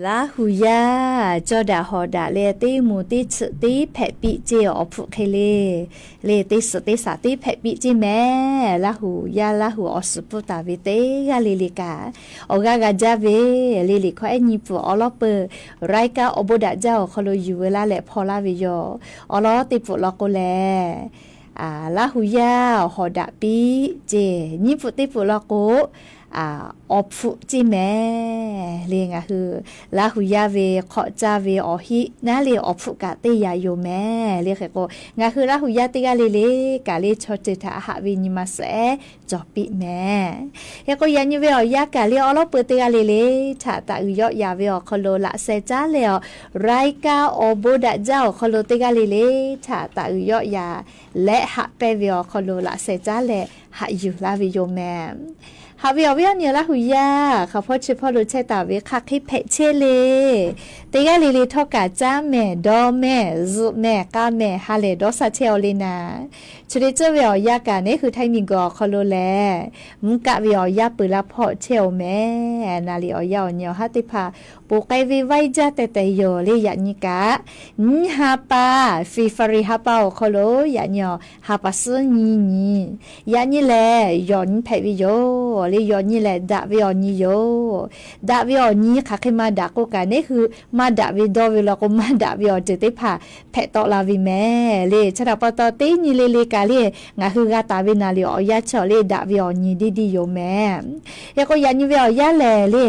Laˇ hu yaˇ cawˇ daꞈ hawˍ daꞈ leh teˇ moˍ teˇ chi teˇ hpehꞈ piˇ ceˇ awˬ hpfuhˇ hk'e le. Le teˇ suhˍ teˇ shaˍ teˇ hpehꞈ piˇ ceˇ mehˍ. Laˇ hu yaˇ Laˇ hu awˬ shiˍ pfuhˇ taˍ ve teˇ g'aˇ le le kaꞈ, awˬ g'aˇ g'a jaˇ ve le. Liꞈ hkawˇ ehˉ nyi pfuhˍ awˬ lawn peuˬ, รายการ awˬ bon daꞈ jaˇ awˬ hk'aw lo yuˬ veu laˇ leh hpaw laˇ ve yoˬ. Awˬ lawn teˇ pfuhˍ lawn k'o lehˬ, Laˇ hu yaˇ hawˍ daꞈ piˇ ceˇ. Nyiˇ pfuhˍ teˇ pfuhˍ lawn k'o, awˬ hpfuhˇ ceˇ mehˍ. Le ngaˬ hui Laˇ hu yaˇ ve hk'awꞈ caˇ ve awˬ hiˆ naˉ le awˬ hpfuhˇ kaꞈ teˇ yaꞈ yoˬ mehˍ. Le hk'e k'o, ngaˬ hui Laˇ hu yaˇ teˇ g'aˇ le le kaꞈ le chaw ceuˬ htaꞈ haꞈ ve nyi ma suhˍ ehˉ cawˬ piˇ mehˍ. Hk'e k'o, yaꞈ nyi ve awˬ yanˇ kaꞈ le awˬ lawn peuˬ teˇ g'aˇ le le htaꞈ taꞈ uiˍ yawˆ yaˍ ve awˬ hk'aw lo laꞈ sheh caˉ leh awˬ, รายการ awˬ bon daꞈ jaˇ awˬ hk'aw lo teˇ g'aˇ le le htaꞈ taꞈ uiˍ yawˆ yaˍ leh haꞈ pehnˇ ve awˬ hk'aw lo laꞈ sheh caˉ leh haꞈ yuˬ laˇ ve yoˬ mehˍ. Haꞈ ve awˬ viˉ awˬ nyi Laˇ hu yaˇ hk'aˬ hpawˇ chi hpawˇ lo chehˇ taˍ ve hk'aˬ hk'e hpehꞈ chehˇ le. Teˇ g'aˇ le le htawˇ kaꞈ caˇ mehˍ, dawˇ mehˍ, zuhꞈ mehˍ, k'a mehˍ, ha lehˬ dawˇ sha chehˇ aw le naˍ. Chi le tcuhˇ ve awˬ yanˇ kaꞈ neˉ hui Htaiˇ miˬguiˬ awˬ hk'aw lo lehˬ, mvuhˇ kaˆ ve awˬ yanˇ peuˬ la hpawˇ chehˇ aw mehˍ. Naˍ liꞈ awˬ yanˇ awˬ nyi awˬ haˉ teˇ hpaˍ ponˬ k'ai ve vaiˇ jaˇ tehˬ tehˬ yoˬ le. Yaꞈ nyi kaꞈ, nyiˇ ha pa, February ha pa awˬ hk'aw lo yaꞈ nyi awˬ ha pa suhˉ nyi nyi, yaꞈ nyi lehˬ yawˬ nyi hpehꞈ ve yoˬ le. Yawˬ nyi lehˬ daꞈ ve awˬ nyi yoˬ. Daꞈ ve awˬ nyi hk'aˬ hk'e maˇ daꞈ k'oˆ kaꞈ, neˉ hui maˇ daꞈ ve dawˇ ve law k'o, maˇ daꞈ ve awˬ ceuˬ teˇ hpaˍ hpehꞈ tawˆ la ve mehˍ le. Chi htaꞈ pa taw teˇ nyi le le kaꞈ le, ngaˬ hui g'a taˍ ve naˍ liꞈ awˬ yanˇ chaw le daꞈ ve awˬ nyi deˇ deˇ yoˬ mehˍ. Hk'e k'o, yaꞈ nyi ve awˬ yanˇ lehˬ le,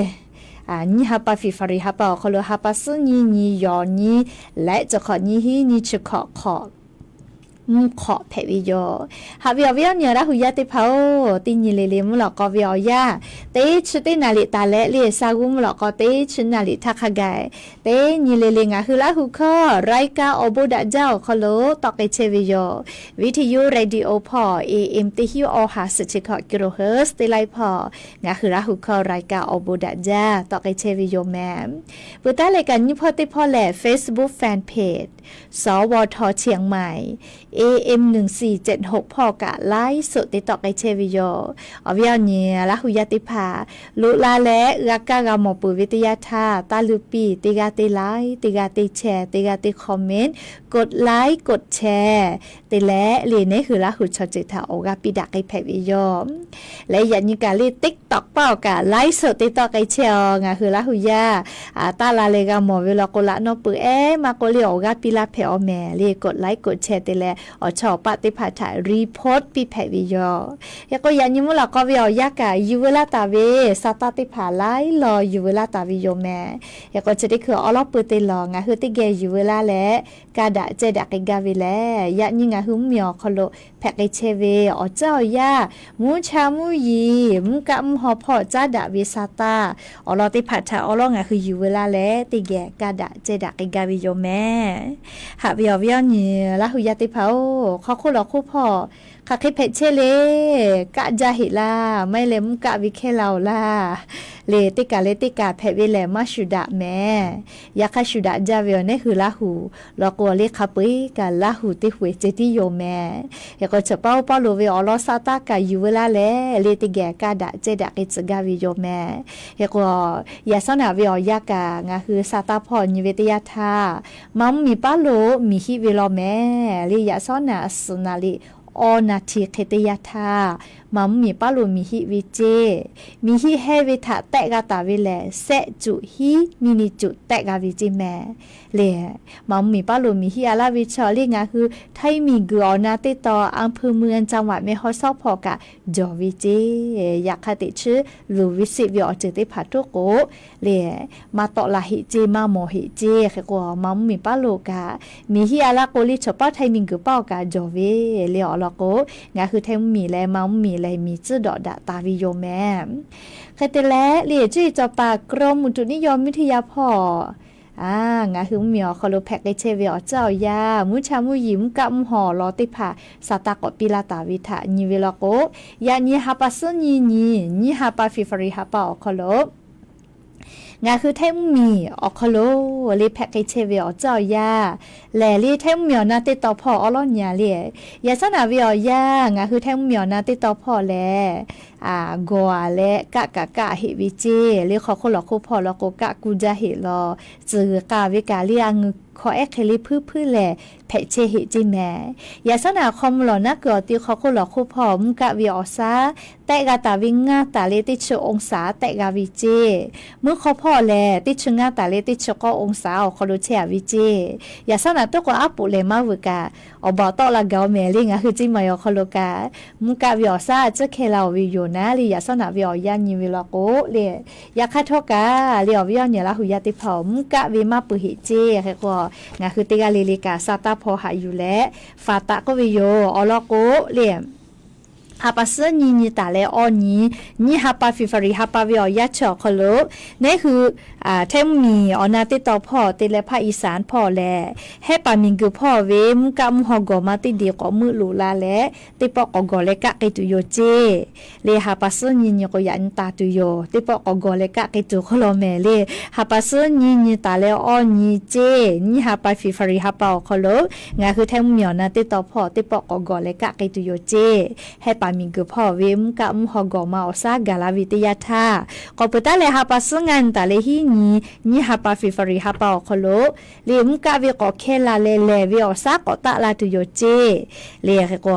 nyiˇ ha pa February ha pa awˬ hk'aw lo ha pa suhˉ nyi nyi, yawˬ nyi leh chi hk'awꞈ nyi hiˉ nyi chi hk'awꞈ hk'awꞈ mvuhˇ hk'awꞈ hpehꞈ ve yoˬ. Haꞈ ve awˬ viˉ awˬ nyi Laˇ hu yaˇ teˇ hpaˍ-oˬ, teˇ nyi le le mvuhˇ lawꞈ k'aw ve awˬ yanˇ, teˇ chi teˇ naˍ liꞈ taˍ leh le, sa g'uˇ mvuhˇ lawꞈ k'aw teˇ chi naˍ liꞈ htaˇ hk'a gaˬ, teˇ nyi le le ngaˬ hui Laˇ hu hkawˇ รายการ awˬ bon daꞈ jaˇ awˬ hk'aw lo tawˆ k'ai chehˇ ve yoˬ. Viˇ hteˇ yuˇ radio hpawˇ A M teˇ hiˉ awˬ ha suhˍ chi hkawꞈ kilohertz teˇ laiˉ hpawˇ ngaˬ hui Laˇ hu hkawˇ รายการ awˬ bon daꞈ jaˇ tawˆ k'ai chehˇ ve yoˬ mehˍ. Peuˬ taˉ leh kaꞈ nyiˇ hpawˇ teˇ hpawˇ lehˬ Facebook fan page สวท เชียงใหม่ A M หนึ่งสี่เจ็ดหก hpawˇ kaꞈ ไลฟ์สด te tawˆ k'ai chehˇ ve yoˬ. Awˬ viˉ awˬ nyi Laˇ hu yaˇ teˇ hpaˍ loꞈ la leh g'a kaˇ g'a mawˬ peuˬ ve teˇ yanˇ htaˇ, taˇ luˇ piˇ teˇ g'aˇ teˇ ไลค์, teˇ g'aˇ teˇ แชร์, teˇ g'aˇ teˇ คอมเมนต์ กดไลค์ กดแชร์ te leh le, neˉ hui Laˇ huˍ chaw ceuˬ htaꞈ awˬ g'aˇ piˇ daꞈ k'ai hpehꞈ ve yoˬ. Leh yaꞈ nyi kaꞈ le TikTok paˆ awˬ kaꞈ ไลฟ์สด te tawˆ k'ai chehˇ a, ngaˬ hui Laˇ huˍ yaˇ taˇ la leh g'a mawˬ ve law k'o, laꞈ nawˇ peuˬ ehˉ maˇ k'oˆ le, awˬ g'aˇ piˇ laˇ hpehꞈ awˬ mehˍ le. กดไลค์ กดแชร์ te leh awˬ chawˇ awˬ paˆ teˇ hpaˍ htaꞈ report piˇ hpehꞈ ve yoˬ. Hk'e k'o, yaꞈ nyi mvuhˇ laˬ k'aw ve awˬ yanˇ kaꞈ yuˬ veu laˇ taˍ ve sa taˇ teˇ hpaˍ laiˉ law yuˬ veu laˇ taˍ ve yoˬ mehˍ. Hk'e k'o, chi teˇ hkui awˉ lawˉ pui te lawˬ ngaˬ hui teˇ geh yuˬ veu laˇ leh, kaˇ daꞈ cehˇ daꞈ k'ai gaˇ ve lehˬ, yaꞈ nyi ngaˬ hui mvuhˇmiˬ awˬ hk'aw lo hpehꞈ k'ai chehˇ ve awˬ tcuhˉ awˬ yaˇ, mvuhˇ cha mvuhˇ yiˍ, mvuhˇ kaˆ mvuhˇ haw hpawˇ caˉ daꞈ ve sa taˇ awˬ lawn teˇ hpaˍ htaꞈ awˉ lawˉ ngaˬ hui yuˬ veu laˇ leh, teˇ geh kaˇ daꞈ cehˇ daꞈ k'ai gaˇ ve yoˬ mehˍ. Haꞈ ve awˬ viˉ awˬ nyi Laˇ huˍ yaˇ teˇ hpaˍ-oˬ, hk'aw hk'oˆ lawˬ hk'oˆ hpawˇ hk'aˬ hk'e hpehꞈ chehˇ le. Kaˆ jaˇ heꞈ laˇ, maˇ heˆ leh mvuhˇ kaˆ ve hkehˇ la-oˬ laˇ. Le teˇ kaˬ leh teˇ kaˬ hpehꞈ ve lehˬ maˇ shuˍ daꞈ mehˍ. Yaꞈ hk'aˇ shuˍ daꞈ jaˇ ve awˬ neˉ hui Laˇ huˍ law k'o, le hk'a peu-eˬ kaꞈ Laˇ huˍ teˇ hui ceh tiˉ yoˬ mehˍ. Hk'e k'o, chaw paˇ oˇ paˇ lo ve awˬ lawn sa taˇ kaꞈ yuˬ veu laˇ leh, le teˇ geh kaˇ daꞈ cehˇ daꞈ k'ai tcuh gaˇ ve yoˬ mehˍ. Hk'e k'o, yaꞈ shawˉ naꞈ ve awˬ yanˇ kaꞈ ngaˬ hui sa taˇ hpawˇ nyi ve teˇ yanˇ htaˇ, maˇ mvuhˇmiˬ paˉ lo miˬ hiˆ ve law mehˍ. Le yaꞈ shawˉ naꞈ suhˍ naꞈ liꞈ awˇ naˬ hti hk'e teˇ yanˇ htaˇ, maˇ mvuhˇmiˬ paˉ lo miˬ hiˆ ve ceˇ. Miˬ hiˆ hehnˇ ve htaꞈ tehˆ g'a taˍ ve lehˬ, sehˆ cuꞈ hiˉ mi ni cuꞈ tehˆ g'a ve ceˇ mehˍ. Le maˇ mvuhˇmiˬ paˉ lo miˬ hiˆ a laˇ ve chaw le ngaˬ hui ไทย miˬguiˬ awˬ na teˇ taw อำเภอเมือง จังหวัดแม่ฮ่องสอน hpawˇ kaꞈ jawˬ ve ceˇ. Yaꞈ hk'aˇ teꞈ chiˉ luˬ ve seˆ ve awˬ ceuˬ teˇ hpaˍ htoˆ k'o, le maˇ tawˆ la heꞈ ceˇ, maˇ mawˬ heꞈ ceˇ. Hk'e k'o, maˇ mvuhˇmiˬ paˉ lo kaꞈ miˬ hiˆ a laˇ k'o le, chaw paˉ ไทย miˬguiˬ paˉ awˬ kaꞈ jawˬ ve le awˬ lawn k'o, ngaˬ hui ไทย mvuhˇmiˬ leh maˇ mvuhˇmiˬ lehˬ miˬ tcuhˉ dawꞈ daꞈ taˍ ve yoˬ mehˍ. Hk'e te leh le cuˇ yiˍ cawˬ paˍ กรมอุตุนิยมวิทยา hpawˇ ngaˬ hui mvuhˇmiˬ awˬ hk'aw lo hpehꞈ k'ai chehˇ ve awˬ tcuhˉ awˬ yaˇ, mvuhˇ cha mvuhˇ yiˍ, mvuhˇ kaˆ mvuhˇ haw awˬ lawn teˇ hpaˍ sa taˇ k'awꞈ piˇ laˇ taˍ ve htaꞈ nyi ve law k'o, yaꞈ nyi ha pa suhˉ nyi nyi, nyiˇ ha pa February ha pa awˬ hk'aw lo ngaˬ hui ไทย mvuhˇmiˬ awˬ hk'aw lo le hpehꞈ k'ai chehˇ ve awˬ tcuhˉ awˬ yaˇ lehˬ, le ไทย mvuhˇmiˬ awˬ na teˇ taw hpawˇ awˉ lawˉ nyi a le. Yaꞈ shawˉ naꞈ ve awˬ yanˇ ngaˬ hui ไทย mvuhˇmiˬ awˬ na teˇ taw hpawˇ lehˬ, gawˬ a leh kaˆ kaꞈ kaˆ heꞈ ve ceˇ. Le hk'aw hk'oˆ lawˬ hk'oˆ hpawˇ law k'o kaˆ kuˇ jaˇ heꞈ law, tcuhˬ g'uiˬ k'a ve kaꞈ le a ngeuˍ hkawꞈ ehˉ hk'e le hpuiˉ hpuiˉ lehˬ hpehꞈ chehˇ heꞈ ceˇ mehˍ. Yaꞈ shawˉ naꞈ hk'aw mvuh lawˬ naˉ kuiˬ awˬ ti hk'aw hk'oˆ lawˬ hk'oˆ hpawˇ mvuhˇ kaˆ ve awˬ shaˉ tehˆ g'a taˍ ve ngaˇ taˍ leh teˇ chi องศา tehˆ g'a ve ceˇ. Mvuhˇ hk'aw hpawˇ lehˬ teˇ chi ngaˇ taˍ leh teˇ chi k'awˇ องศา awˬ hk'aw lo chehˇ a ve ceˇ. Yaꞈ shawˉ naꞈ toˉ k'o aˉ poꞈ lehˬ maˇ veuꞈ kaꞈ, awˬ baˬ awˬ tawˆ la gaˬ-oˬ mehˍ le ngaˬ hui ceˇ maˬ awˬ hk'aw lo kaꞈ, mvuhˇ kaˆ ve awˬ shaˉ a ciˉ hkehˇ la-oˬ ve yoˬ naˉ le. Yaꞈ shawˉ naꞈ ve awˬ yanˇ nyi ve law k'o le, yaꞈ hk'aˇ htawˇ kaꞈ le awˬ viˉ awˬ nyi Laˇ huˍ yaˇ teˇ hpaˍ-oˬ, mvuhˇ kaˆ ve maˇ peuˬ heꞈ ceˇ. Hk'e k'o, ngaˬ hui teˇ g'aˇ le le kaꞈ sa taˇ hpawˇ haꞈ yuˬ leh faˍ taꞈ k'oˆ ve yoˬ. Awˬ lawn k'o le, ha pa suhˉ nyi nyi taˍ leh awˇ nyi, nyiˇ ha pa February ha pa ve awˬ yanˇ chi awˬ hk'aw lo, neˉ hui ไทย mvuhˇmiˬ awˬ na teˇ taw hpawˇ te leh ภาคอีสาน hpawˇ lehˬ, Hehˉ paˍ miˬguiˬ hpawˇ ve mvuhˇ kaˆ mvuhˇ haw gawˬ ma teˇ deˬ k'awꞈ meuˆ loꞈ la leh, teˇ pawˆ k'awꞈ gawˬ leh kaˆ k'ai tuˬ yoˬ ceˇ. Le ha pa suhˉ nyi nyi k'o yaꞈ nyi taˍ tuˬ yoˬ. Teˇ pawˆ k'awꞈ gawˬ leh kaˆ k'ai tuˬ hk'aw lo mehˍ le, ha pa suhˉ nyi nyi taˍ leh awˇ nyi ceˇ, nyiˇ ha pa February ha pa awˬ hk'aw lo ngaˬ hui ไทย mvuhˇmiˬ awˬ na teˇ taw hpawˇ teˇ pawˆ k'awꞈ gawˬ leh kaˆ k'ai tuˬ yoˬ ceˇ. Hehˉ paˍ miˬguiˬ hpawˇ ve mvuhˇ kaˆ mvuhˇ haw gawˬ ma awˬ shaˉ gaˬ la ve teˇ yanˇ htaˇ, k'awꞈ peuˬ taˉ leh ha pa suhˉ ngaˇ nyi taˍ leh hiˉ nyi, nyiˇ ha pa February ha pa awˬ hk'aw lo le mvuhˇ kaˆ ve k'awꞈ hkehˇ la leh lehˬ ve awˬ shaˉ k'awꞈ taˆ la tuˬ yoˬ ceˇ. Le hk'e k'o,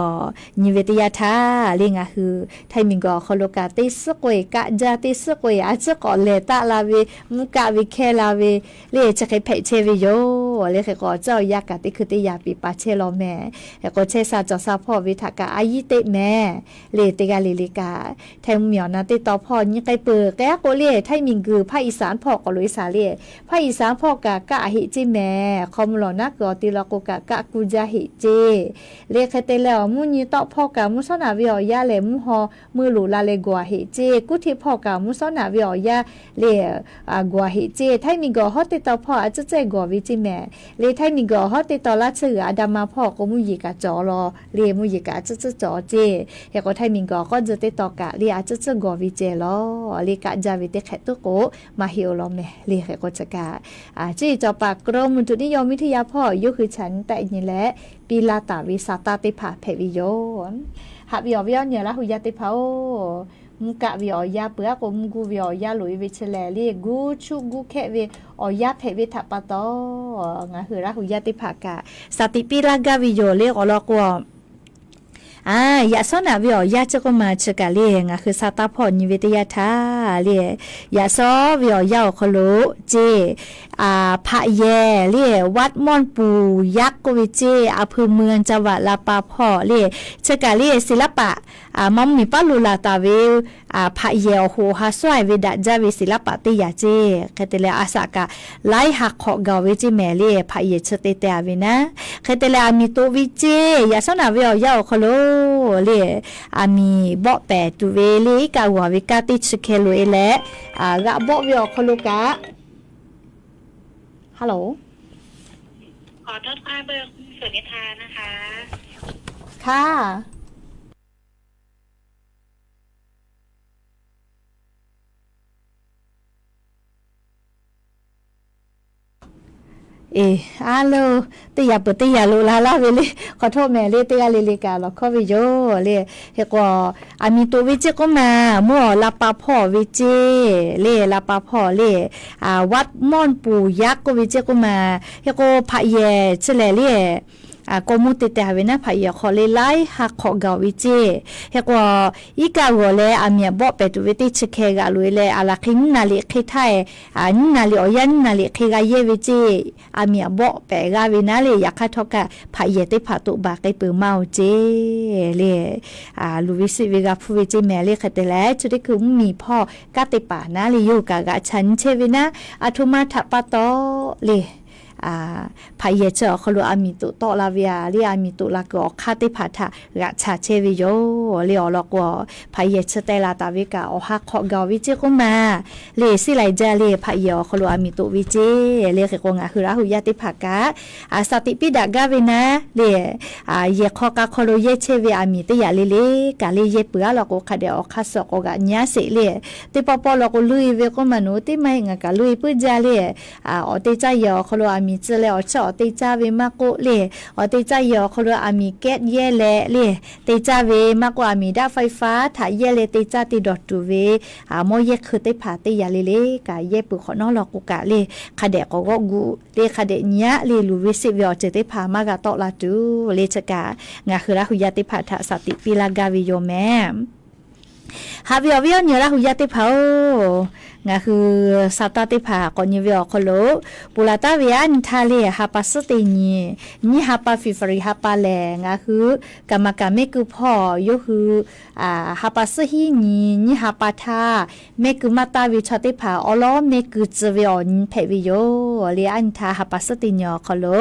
nyi ve teˇ yanˇ htaˇ le ngaˬ hui ไทย miˬguiˬ awˬ hk'aw lo kaꞈ teˇ suhˉ k'oˆ-e kaˆ jaˇ, teˇ suhˉ k'oˆ-e a ciˉ k'awꞈ lehˬ taˆ la ve, mvuhˇ kaˆ ve hkehˇ la ve le chi hk'e hpehꞈ chehˇ ve yoˬ. Le hk'e k'o awˬ tcuhˉ awˬ yaˇ kaꞈ teˇ hkui teˇ yanˇ piˍ paˍ chehˇ law mehˍ. Hk'e k'o chehˇ sha cawˬ sha hpawˇ ve htaꞈ kaꞈ a yiˉ teˆ mehˍ. Le teˇ g'aˇ le le kaꞈ ไทย mvuhˇmiˬ awˬ na teˇ taw hpawˇ nyi k'ai peuˬ k'ai a k'o le ไทย miˬguiˬ ภาคอีสาน hpawˇ k'awꞈ loꞈ-e shaˍ le, ภาคอีสาน hpawˇ kaꞈ kaˆ heꞈ ceˇ mehˍ. Hk'aw mvuh lawˬ naˉ kuiˬ awˬ ti law k'o kaꞈ kaˆ kuˇ jaˇ heꞈ ceˇ. Le hk'e te leh awˬ mvuhˇ nyi tawˆ hpawˇ kaꞈ mvuhˇ shawˉ naꞈ ve awˬ yaˇ lehˬ mvuhˇ haw meuˆ loꞈ la leh gawˬ a heꞈ ceˇ. Kuˉ hteˆ hpawˇ kaꞈ mvuhˇ shawˉ naꞈ ve awˬ yaˇ le gawˬ a heꞈ ceˇ. ไทย miˬguiˬ awˬ hawˉ teˇ taw hpawˇ a ciˉ cehˇ gawˬ ve ceˇ mehˍ. Le ไทย miˬguiˬ awˬ hawˉ teˇ taw laˇ tsuhˇ g'uiˬ a da ma hpawˇ k'o mvuhˇ yeˬ kaꞈ cawˬ law le, mvuhˇ yeˬ kaꞈ a ciˉ ciˉ cawˬ ceˇ. Hk'e k'o ไทย miˬguiˬ awˬ k'awˇ tzuh teˇ taw kaꞈ le a ciˉ ciˉ gawˬ ve ceh law. Le kaˆ jaˇ ve teˇ hk'ehꞈ tuˉ k'o maˇ heˆ-oˬ law mehˍ. Le hk'e k'o chi kaꞈ, cuˇ yiˍ cawˬ paˍ กรมอุตุนิยมวิทยา hpawˇ yawˇ hui chaꞈ nyi tehˆ nyi leh piˇ laˇ taˍ ve sa taˇ teˇ hpaˍ hpehꞈ ve yoˬ. Haꞈ ve awˬ viˉ awˬ nyi Laˇ huˍ yaˇ teˇ hpaˍ-oˬ, mvuhˇ kaˆ ve awˬ yanˇ peuˬ aˉ k'o, mvuhˇ guˇ ve awˬ yanˇ loꞈ e ve chi lehˬ le, guˇ chuˆ guˇ hkehˆ ve awˬ yanˇ hpehꞈ ve htaꞈ pa taw, ngaˬ hui Laˇ hu yaˇ teˇ hpaˍ kaꞈ shaˍ tiꞈ piˇ laˇ gaˇ ve yoˬ le. Awˬ lawn k'o, a, yaꞈ shawˉ naꞈ ve awˬ yanˇ chi k'oˆ ma chi kaꞈ le, ngaˬ hui sa taˇ hpawˇ nyi ve teˇ yanˇ htaˇ le, yaꞈ shawˉ ve awˬ yanˇ awˬ hk'aw lo ceˇ, hpaꞈ yehˬ le, วัดม่อนปู่ยักษ์ k'oˆ ve ceˇ, อำเภอเมือง จังหวัดลำปาง hpawˇ le, chi kaꞈ le ศิลปะ maˇ mvuhˇ miˬ paˉ lo laˬ taˍ ve hpaꞈ yehˬ awˬ hoꞈ awˬ ha sawˉ e ve daꞈ jaˇ ve ศิลปะ teˇ yanˇ ceˇ. Hk'e te leh a shaꞈ kaꞈ laiˉ ha hk'awꞈ gaˬ ve ceˇ mehˍ le, hpaꞈ yehˬ chi te teh a ve naˉ. Hk'e te leh aˬ miˍ toꞈ ve ceˇ, yaꞈ shawˉ naꞈ ve awˬ yanˇ awˬ hk'aw lo le, aˬ miˍ bawˆ pehˍ tuˬ ve le, iˉ kaˆ g'awˬ ve kanˉ teˇ chi hkeh loꞈ e leh, g'aꞈ bawˆ ve awˬ hk'aw lo kaꞈ, hello, hk'aˇ Eˬ, a lo, teˇ yanˇ peuˬ teˇ yanˇ loꞈ la laˇ ve le, hk'aw htawˇ mehˍ le, teˇ g'aˇ le le kaꞈ lawˬ hkawˇ ve yoˬ le. Hk'e k'o, aˬ miˍ toꞈ ve ceˇ k'oˆ ma, mvuhˇ awˬ la pa hpawˇ ve ceˇ le, la pa hpawˇ le, วัดม่อนปู่ยักษ์ k'oˆ ve ceˇ k'oˆ ma. Hk'e k'o, hpaꞈ yehˬ chi lehˬ le, k'aw mvuhˇ te teh a ve naˉ, hpaꞈ yehˬ hk'aw le laiˉ ha hk'awꞈ gaˬ ve ceˇ. Hk'e k'o, iˉ kaˆ g'awˬ leh aˬ miˍ aꞈ bawˆ pehˍ tuˬ ve teˇ chi hkeh g'aꞈ loꞈ e leh, aˬ laˬ hk'e nyiˇ naˍ liꞈ hk'e htaˇ e, nyiˇ naˍ liꞈ awˬ yanˇ nyiˇ naˍ liꞈ hk'e g'a yehˇ ve ceˇ, aˬ miˍ aꞈ bawˆ pehˍ g'a ve naˉ le. Yaꞈ hk'aˇ htawˇ kaꞈ hpaꞈ yehˬ teˇ hpaˍ toꞈ baˬ k'ai peuˬ maˇ oˬ ceˇ le. Luˬ ve siˆ ve g'a hpuˇ ve ceˇ mehˍ le. Hk'e te leh, chi teˇ hkui mvuhˇ miˬ hpawˇ kanˉ teˇ hpaˍ naˉ le, yawˇ hui kaꞈ g'aꞈ chaꞈ nyi chehˇ ve naˉ, aˬ htoꞈ ma htaꞈ pa taw le, hpaꞈ yehˬ chi awˬ hk'aw lo aˬ miˍ toꞈ tawˆ la ve a le, aˬ miˍ toꞈ la kuiˬ awˬ hk'aˇ teˇ hpaˍ htaꞈ g'aꞈ chaꞈ chehˇ ve yoˬ le. Awˬ lawn k'o, hpaꞈ yehˬ chi teh la taˍ ve kaꞈ awˬ ha hk'awꞈ gaˬ ve ceˇ k'oˆ ma le. Siˉ lai jaˇ le, hpaꞈ yehˬ awˬ hk'aw lo aˬ miˍ toꞈ ve ceˇ le. Hk'e k'o, ngaˬ hui Laˇ hu yaˇ teˇ hpaˍ kaꞈ shaˍ tiꞈ piˇ daꞈ gaˇ ve naˉ le, yehˬ hk'aw k'a hk'aw lo yehˇ chehˇ ve aˬ miˍ teˇ yanˇ le le kaꞈ le yehˇ peuˬ aˉ law k'o, hk'a dehꞈ awˬ hk'aˇ suh k'awꞈ g'aꞈ nyi aˉ sheˍ le. Teˇ pawˆ pawˆ law k'o, luˇ e ve k'oˆ ma, nawˬ hui teˇ maˇ heˆ, ngaˬ kaꞈ luˇ e puiˉ jaˇ le. Awˬ te caˇ yehˬ awˬ hk'aw lo aˬ miˍ tcuh leh awˬ chawˇ awˬ te caˇ ve maˇ k'oˆ le, awˬ te caˇ yehˬ awˬ hk'aw lo aˬ miˍ kehˉ yehˇ leh le te caˇ ve maˇ k'oˆ, aˬ miˍ daꞈ ไฟฟ้า htaꞈ yehˇ leh te caˇ te dawˬ tuˬ ve mawˇ yehˇ hkui teˇ hpaˍ teˇ yanˇ le le kaꞈ yehˇ peuˬ hk'awꞈ nawˉ law k'o kaꞈ le, hk'a dehꞈ k'awꞈ g'awˆ gu le, hk'a dehꞈ nyi aˉ le, luˬ ve siˆ ve awˬ ceuˬ teˇ hpaˍ maˇ g'a tawˆ la tuˬ le. Chi kaꞈ ngaˬ hui Laˇ hu yaˇ teˇ hpaˍ htaꞈ shaˍ tiꞈ piˇ laˇ gaˇ ve yoˬ mehˍ. Haꞈ ve awˬ viˉ awˬ nyi Laˇ hu yaˇ teˇ hpaˍ-oˬ, ngaˬ hui sa taˇ teˇ hpaˍ k'awꞈ nyi ve awˬ hk'aw lo, ponˬ laˬ taˍ ve aˉ nyi htaˇ le, ha pa suhˉ teˇ nyi, nyiˇ ha pa February ha pa lehˬ, ngaˬ hui kaˍ maˍ kaˍ mehˆ keu hpawˇ yawˇ hui ha pa suhˉ hiˉ nyi nyiˇ ha pa htaˇ, mehˆ keu maˇ taˇ ve chaw teˇ hpaˍ awˉ lawˉ mehˆ keu tcuh ve awˬ nyi hpehꞈ ve yoˬ le. Aˉ nyi htaˇ ha pa suhˉ teˇ nyi awˬ hk'aw lo,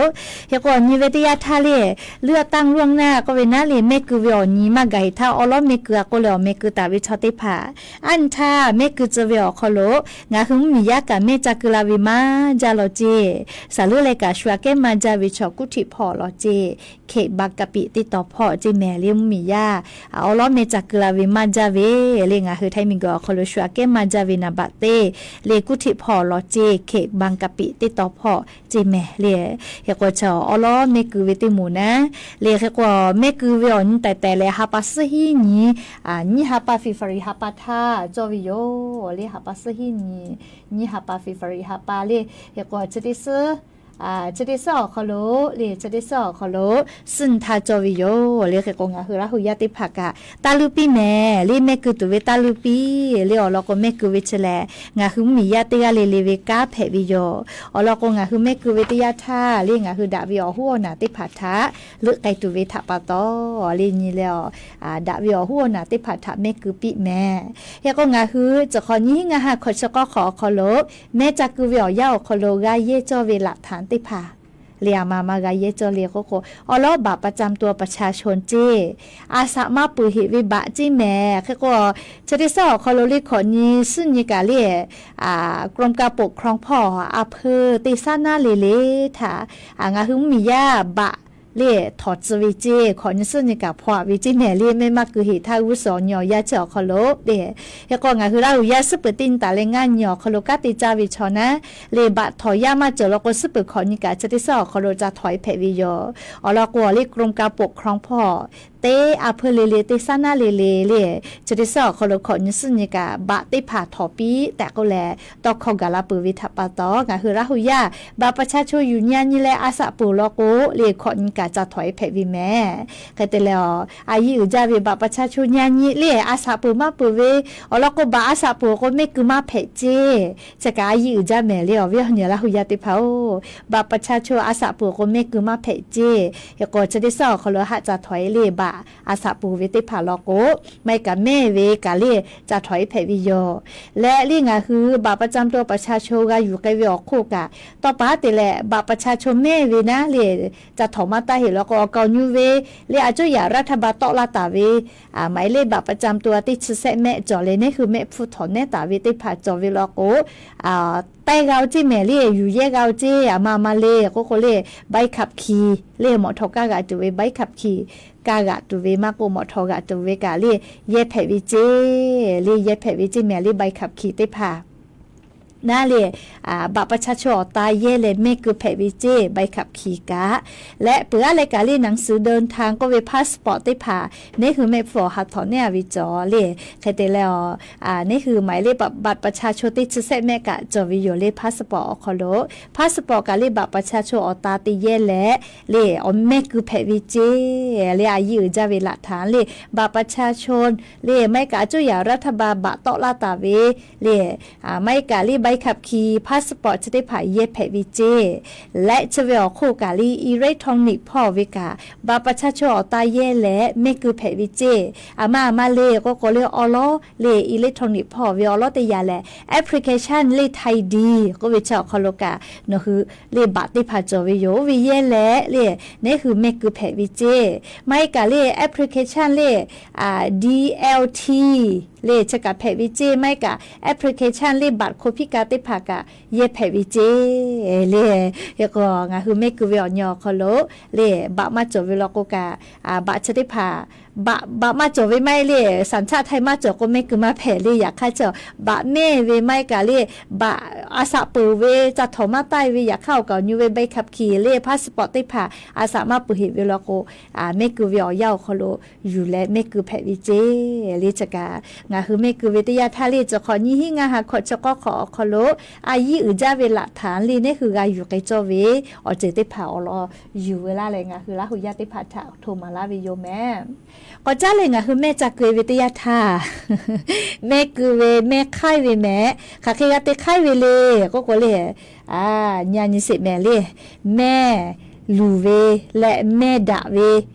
hk'e k'o awˬ nyi ve teˇ yanˇ htaˇ le, เลือกตั้งล่วงหน้า k'oˆ ve naˉ le, mehˆ keu ve awˬ nyi maˇ gaˬ heˍ htaˇ awˉ lawˉ mehˆ keu a k'oˆ leh awˬ meh keu taˍ ve chaw teˇ hpaˍ, aˉ nyi htaˇ mehˆ keu tcuh ve awˬ hk'aw lo ngaˬ hui mvuhˇ miˬ yaˇ kaꞈ mehˆ ca keu la ve maˇ jaˇ law ceˇ. Saˍ leuˉ leh kaꞈ shu aꞈ kehˉ maˇ jaˇ ve chaw กรุงเทพ hpawˇ law ceˇ, เขตบางกะปิ teˇ taw hpawˇ ceˇ mehˍ le, mvuhˇ miˬ yaˇ awˉ lawˉ mehˆ ca keu la ve maˇ jaˇ ve le. Ngaˬ hui Htaiˇ miˬ guiˬ awˬ hk'aw lo shu aꞈ kehˉ maˇ jaˇ ve naˍ baꞈ teˇ le, กรุงเทพ hpawˇ law ceˇ, เขตบางกะปิ teˇ taw hpawˇ ceˇ mehˍ le. Hk'e k'o, chaw awˉ lawˉ mehˆ keu ve teˇ moˍ naˉ le. Hk'e k'o, mehˆ keu ve awˬ nyi taiˍ taiˍ leh ha pa suhˉ hiˉ nyi nyiˇ ha pa February ha pa htaˇ cawˇ ve yoˬ le. Ha pa suhˉ hiˉ nyi nyiˇ ha pa February ha pa le. Hk'e k'o, chi teˇ suhˉ, chi teˇ suhˉ awˬ hk'aw lo le, chi teˇ suhˉ awˬ hk'aw lo suhˉ nyi htaˇ cawˇ ve yoˬ le. Hk'e k'o, ngaˬ hui Laˇ hu yaˇ teˇ hpaˍ kaꞈ taˇ luˇ piˇ mehˍ le, mehˆ keu tuˬ ve taˇ luˇ piˇ le. Awˬ lawn k'o, mehˆ keu ve chi lehˬ ngaˬ hui mvuhˇ miˬ yaˇ teˇ g'aˇ le le ve kanˉ hpehꞈ ve yoˬ. Awˬ lawn k'o, ngaˬ hui mehˆ keu ve teˇ yanˇ htaˇ le, ngaˬ hui daꞈ ve awˬ hoˉ awˬ naˬ teˇ hpaˍ htaꞈ leuˆ k'ai tuˬ ve htaꞈ pa taw le, nyi leh a, daꞈ ve awˬ hoˉ awˬ naˬ teˇ hpaˍ htaꞈ mehˆ keu piˇ mehˍ. Hk'e k'o, ngaˬ hui chi hk'awꞈ nyiˇ hinˉ ngaˇ ha hkawꞈ chi k'awˇ hk'awꞈ awˬ hk'aw lo mehˆ ca keu ve awˬ yanˇ awˬ hk'aw lo g'a yehˇ cawˇ ve หลักฐาน teˇ hpaˍ le, a ma ma g'a yehˇ cawˇ le k'oˆ k'o, awˉ lawˉ บัตรประจำตัวประชาชน ceˇ, a shaꞈ maˇ peuˬ heꞈ ve บัตร ceˇ mehˍ. Hk'e k'o, chi teˇ suhˉ awˬ hk'aw lo le hkawꞈ nyi suhˉ nyi kaꞈ le, กรมการปกครอง hpawˇ อำเภอ teˇ shaˉ naˉ le le htaꞈ ngaˬ hui mvuhˇ miˬ yaˇ บัตร le htawnˍ tcuh ve ceˇ, hkawꞈ nyi suhˉ nyi kaꞈ hpaw aꞈ ve ceˇ mehˍ le. Mehˆ maˇ keu heˍ htaˇ g'uˇ suhˍ awˬ nyi awˬ yanˇ chi awˬ hk'aw lo le. Hk'e k'o ngaˬ hui Laˇ huˍ yaˇ suhˉ peuˬ teˇ nyi taˍ leh ngaˇ nyi awˬ hk'aw lo kanˉ te caˇ ve chaw naˉ le, baꞈ htawnˍ yaˇ maˇ cawˬ law k'o, suhˉ peuˬ hkawꞈ nyi kaꞈ chi teˇ suhˉ awˬ hk'aw lo ca htawnˍ e hpehꞈ ve yoˬ. Awˬ lawn k'o awˬ le กรมการปกครอง hpawˇ teˇ a hpeu le le teˇ saˉ naˉ le le le, chi teˇ suhˉ awˬ hk'aw lo hkawꞈ nyi suhˉ nyi kaꞈ baꞈ teˇ hpaˍ htawnˍ piˇ tehꞈ k'oˆ leh tawˇ hkawˇ gaˬ la peuˬ ve htaꞈ pa taw, ngaˬ hui Laˇ huˍ yaˇ บัตรประชาชน yuˬ nyi a nyi leh a shaꞈ peuˬ law k'o le, hkawꞈ nyi kaꞈ ca htawnˍ e hpehꞈ ve mehˍ. Hk'e te leh a, a yiˇ uiˍ jaˇ ve บัตรประชาชน nyi a nyi le a shaꞈ peuˬ maˇ peuˬ ve awˬ lawn k'o, baꞈ a shaꞈ peuˬ awˬ k'o mehˆ keu maˇ hpehꞈ ceˇ. Chi kaꞈ a yiˇ uiˍ jaˇ mehˍ le, awˬ viˉ awˬ nyi Laˇ huˍ yaˇ teˇ hpaˍ-oˬ. บัตรประชาชน a shaꞈ peuˬ awˬ k'o mehˆ keu maˇ hpehꞈ ceˇ. Hk'e k'o chi teˇ suhˉ awˬ hk'aw lo haˆ ca htawnˍ e le, baꞈ a shaꞈ peuˬ ve teˇ hpaˍ law k'o, maˇ heˆ kaꞈ mehˆ ve kaꞈ le ca htawnˍ e hpehꞈ ve yoˬ. Leh le ngaˬ hui บัตรประจำตัวประชาชน g'a yuˬ k'ai ve awˬ hk'oˆ kaꞈ, tawˇ pa te leh บัตรประชาชน mehˆ ve naˉ le ca htawnˍ maˇ taˇ heˆ law k'o, awˬ kaˍ awˬ nyu ve le a cuˇ yaꞈ รัฐบาล tawˆ laˇ taˍ ve หมายเลขบัตรประจำตัว teˇ chi sehˆ mehˆ cawˬ leh, neˉ hui mehˆ hpfuhˇ htawnˍ nehˉ taˍ ve teˇ hpaˍ cawˬ ve law k'o, taiˇ g'a-o ceˇ mehˍ le, yuˬ yehˇ g'a-o ceˇ. A ma ma le k'oˆ k'o le, ใบขับขี่ le mawꞈ htawꞈ kaˇ g'aꞈ tuˬ ve, ใบขับขี่ kaˇ g'aꞈ tuˬ ve maˇ k'oˆ, mawꞈ htawꞈ g'aꞈ tuˬ ve kaꞈ le yehˇ hpehꞈ ve ceˇ. Le yehˇ hpehꞈ ve ceˇ mehˍ le, ใบขับขี่ teˇ hpaˍ naˉ le, บัตรประชาชน awˬ ta yehˇ leh mehˆ keu hpehꞈ ve ceˇ, ใบขับขี่ kaꞈ. Leh peuˬ aˉ leh kaꞈ le หนังสือเดินทาง k'oˆ ve passport teˇ hpaˍ neˉ hui mehˆ hpfuhˇ awˬ ha htawꞈ nehˉ a ve cawˬ le. Hk'e te leh a, neˉ hui หมายเลขบัตรประชาชน teˇ chi sehˆ mehˆ kaꞈ cawˬ ve yoˬ le, passport awˬ hk'aw lo. Passport kaꞈ le บัตรประชาชน awˬ ta te yehˇ leh le awˬ mehˆ keu hpehꞈ ve ceˇ. Le a yiˇ uiˍ jaˇ ve หลักฐาน le บัตรประชาชน le maˇ heˆ kaꞈ a cuˇ yaꞈ รัฐบาล baꞈ tawˆ laˇ taˍ ve le, maˇ heˆ kaꞈ le ใบขับขี่ passport chi teˇ hpaˍ yehˇ hpehꞈ ve ceˇ. Leh chi ve awˬ hk'oˆ kaꞈ le electronic ဟောက် ve kaꞈ บัตรประชาชน awˬ ta yehˇ leh mehˆ keu hpehꞈ ve ceˇ. A ma a ma le k'oˆ k'o le awˉ lawˉ le electronic ဟောက် ve awˉ lawˉ teˇ yanˇ lehˬ, application le ไทยดี k'oˆ ve chi awˬ hk'aw lo kaꞈ nawˬ hui le baꞈ teˇ hpaˍ cawˬ ve yoˬ. Oˇ ve yehˇ leh le neˉ hui mehˆ keu hpehꞈ ve ceˇ. Maˇ heˆ kaꞈ le application le DLT le chi kaꞈ hpehꞈ ve ceˇ. Maˇ heˆ kaꞈ application le บัตรคนพิการ teˇ hpaˍ kaꞈ yehˇ hpehꞈ ve ceˇ le. Hk'e k'o ngaˬ hui mehˆ keu ve awˬ nyi awˬ hk'aw lo le baꞈ maˇ cawˬ ve law k'o kaꞈ, baꞈ chi teˇ hpaˍ baꞈ maˇ cawˬ ve maˇ heˆ le, สัญชาติไทย maˇ cawˬ k'o mehˆ keu maˇ hpehꞈ le. Yaꞈ hk'aˇ chi baꞈ mehˇ ve maˇ heˆ kaꞈ le baꞈ a shaꞈ peuˬ ve ca htawnˍ maˇ taˇ ve, yaꞈ hk'aˇ awˬ kaˍ awˬ nyu ve ใบขับขี่ le passport teˇ hpaˍ a shaꞈ maˇ peuˬ heꞈ ve law k'o, mehˆ keu ve awˬ yanˇ awˬ hk'aw lo yuˬ leh mehˆ keu hpehꞈ ve ceˇ le. Chi kaꞈ ngaˬ hui mehˆ keu ve teˇ yanˇ htaˇ le, chi hk'awꞈ nyiˇ hinˉ ngaˇ ha hkawꞈ chi k'awˇ hk'awꞈ awˬ hk'aw lo a yiˇ uiˍ jaˇ ve หลักฐาน le neˉ hui g'a yuˬ k'ai cawˇ ve awˬ ceuˬ teˇ hpaˍ awˬ lawn yuˬ ve laˇ leh, ngaˬ hui Laˇ huˍ yaˇ teˇ hpaˍ htaꞈ hto maˍ laˇ ve yoˬ mehˍ. K'awꞈ caˉ leh ngaˬ hui mehˆ ca keu ve teˇ yanˇ htaˇ, mehˆ keu ve mehˆ hk'aiˉ ve mehˍ. Hk'aˬ hk'e g'a te hk'aiˉ ve le k'oˆ k'o le, nyi a nyi sheˍ mehˍ le, mehˆ luˬ ve leh mehˆ daꞈ ve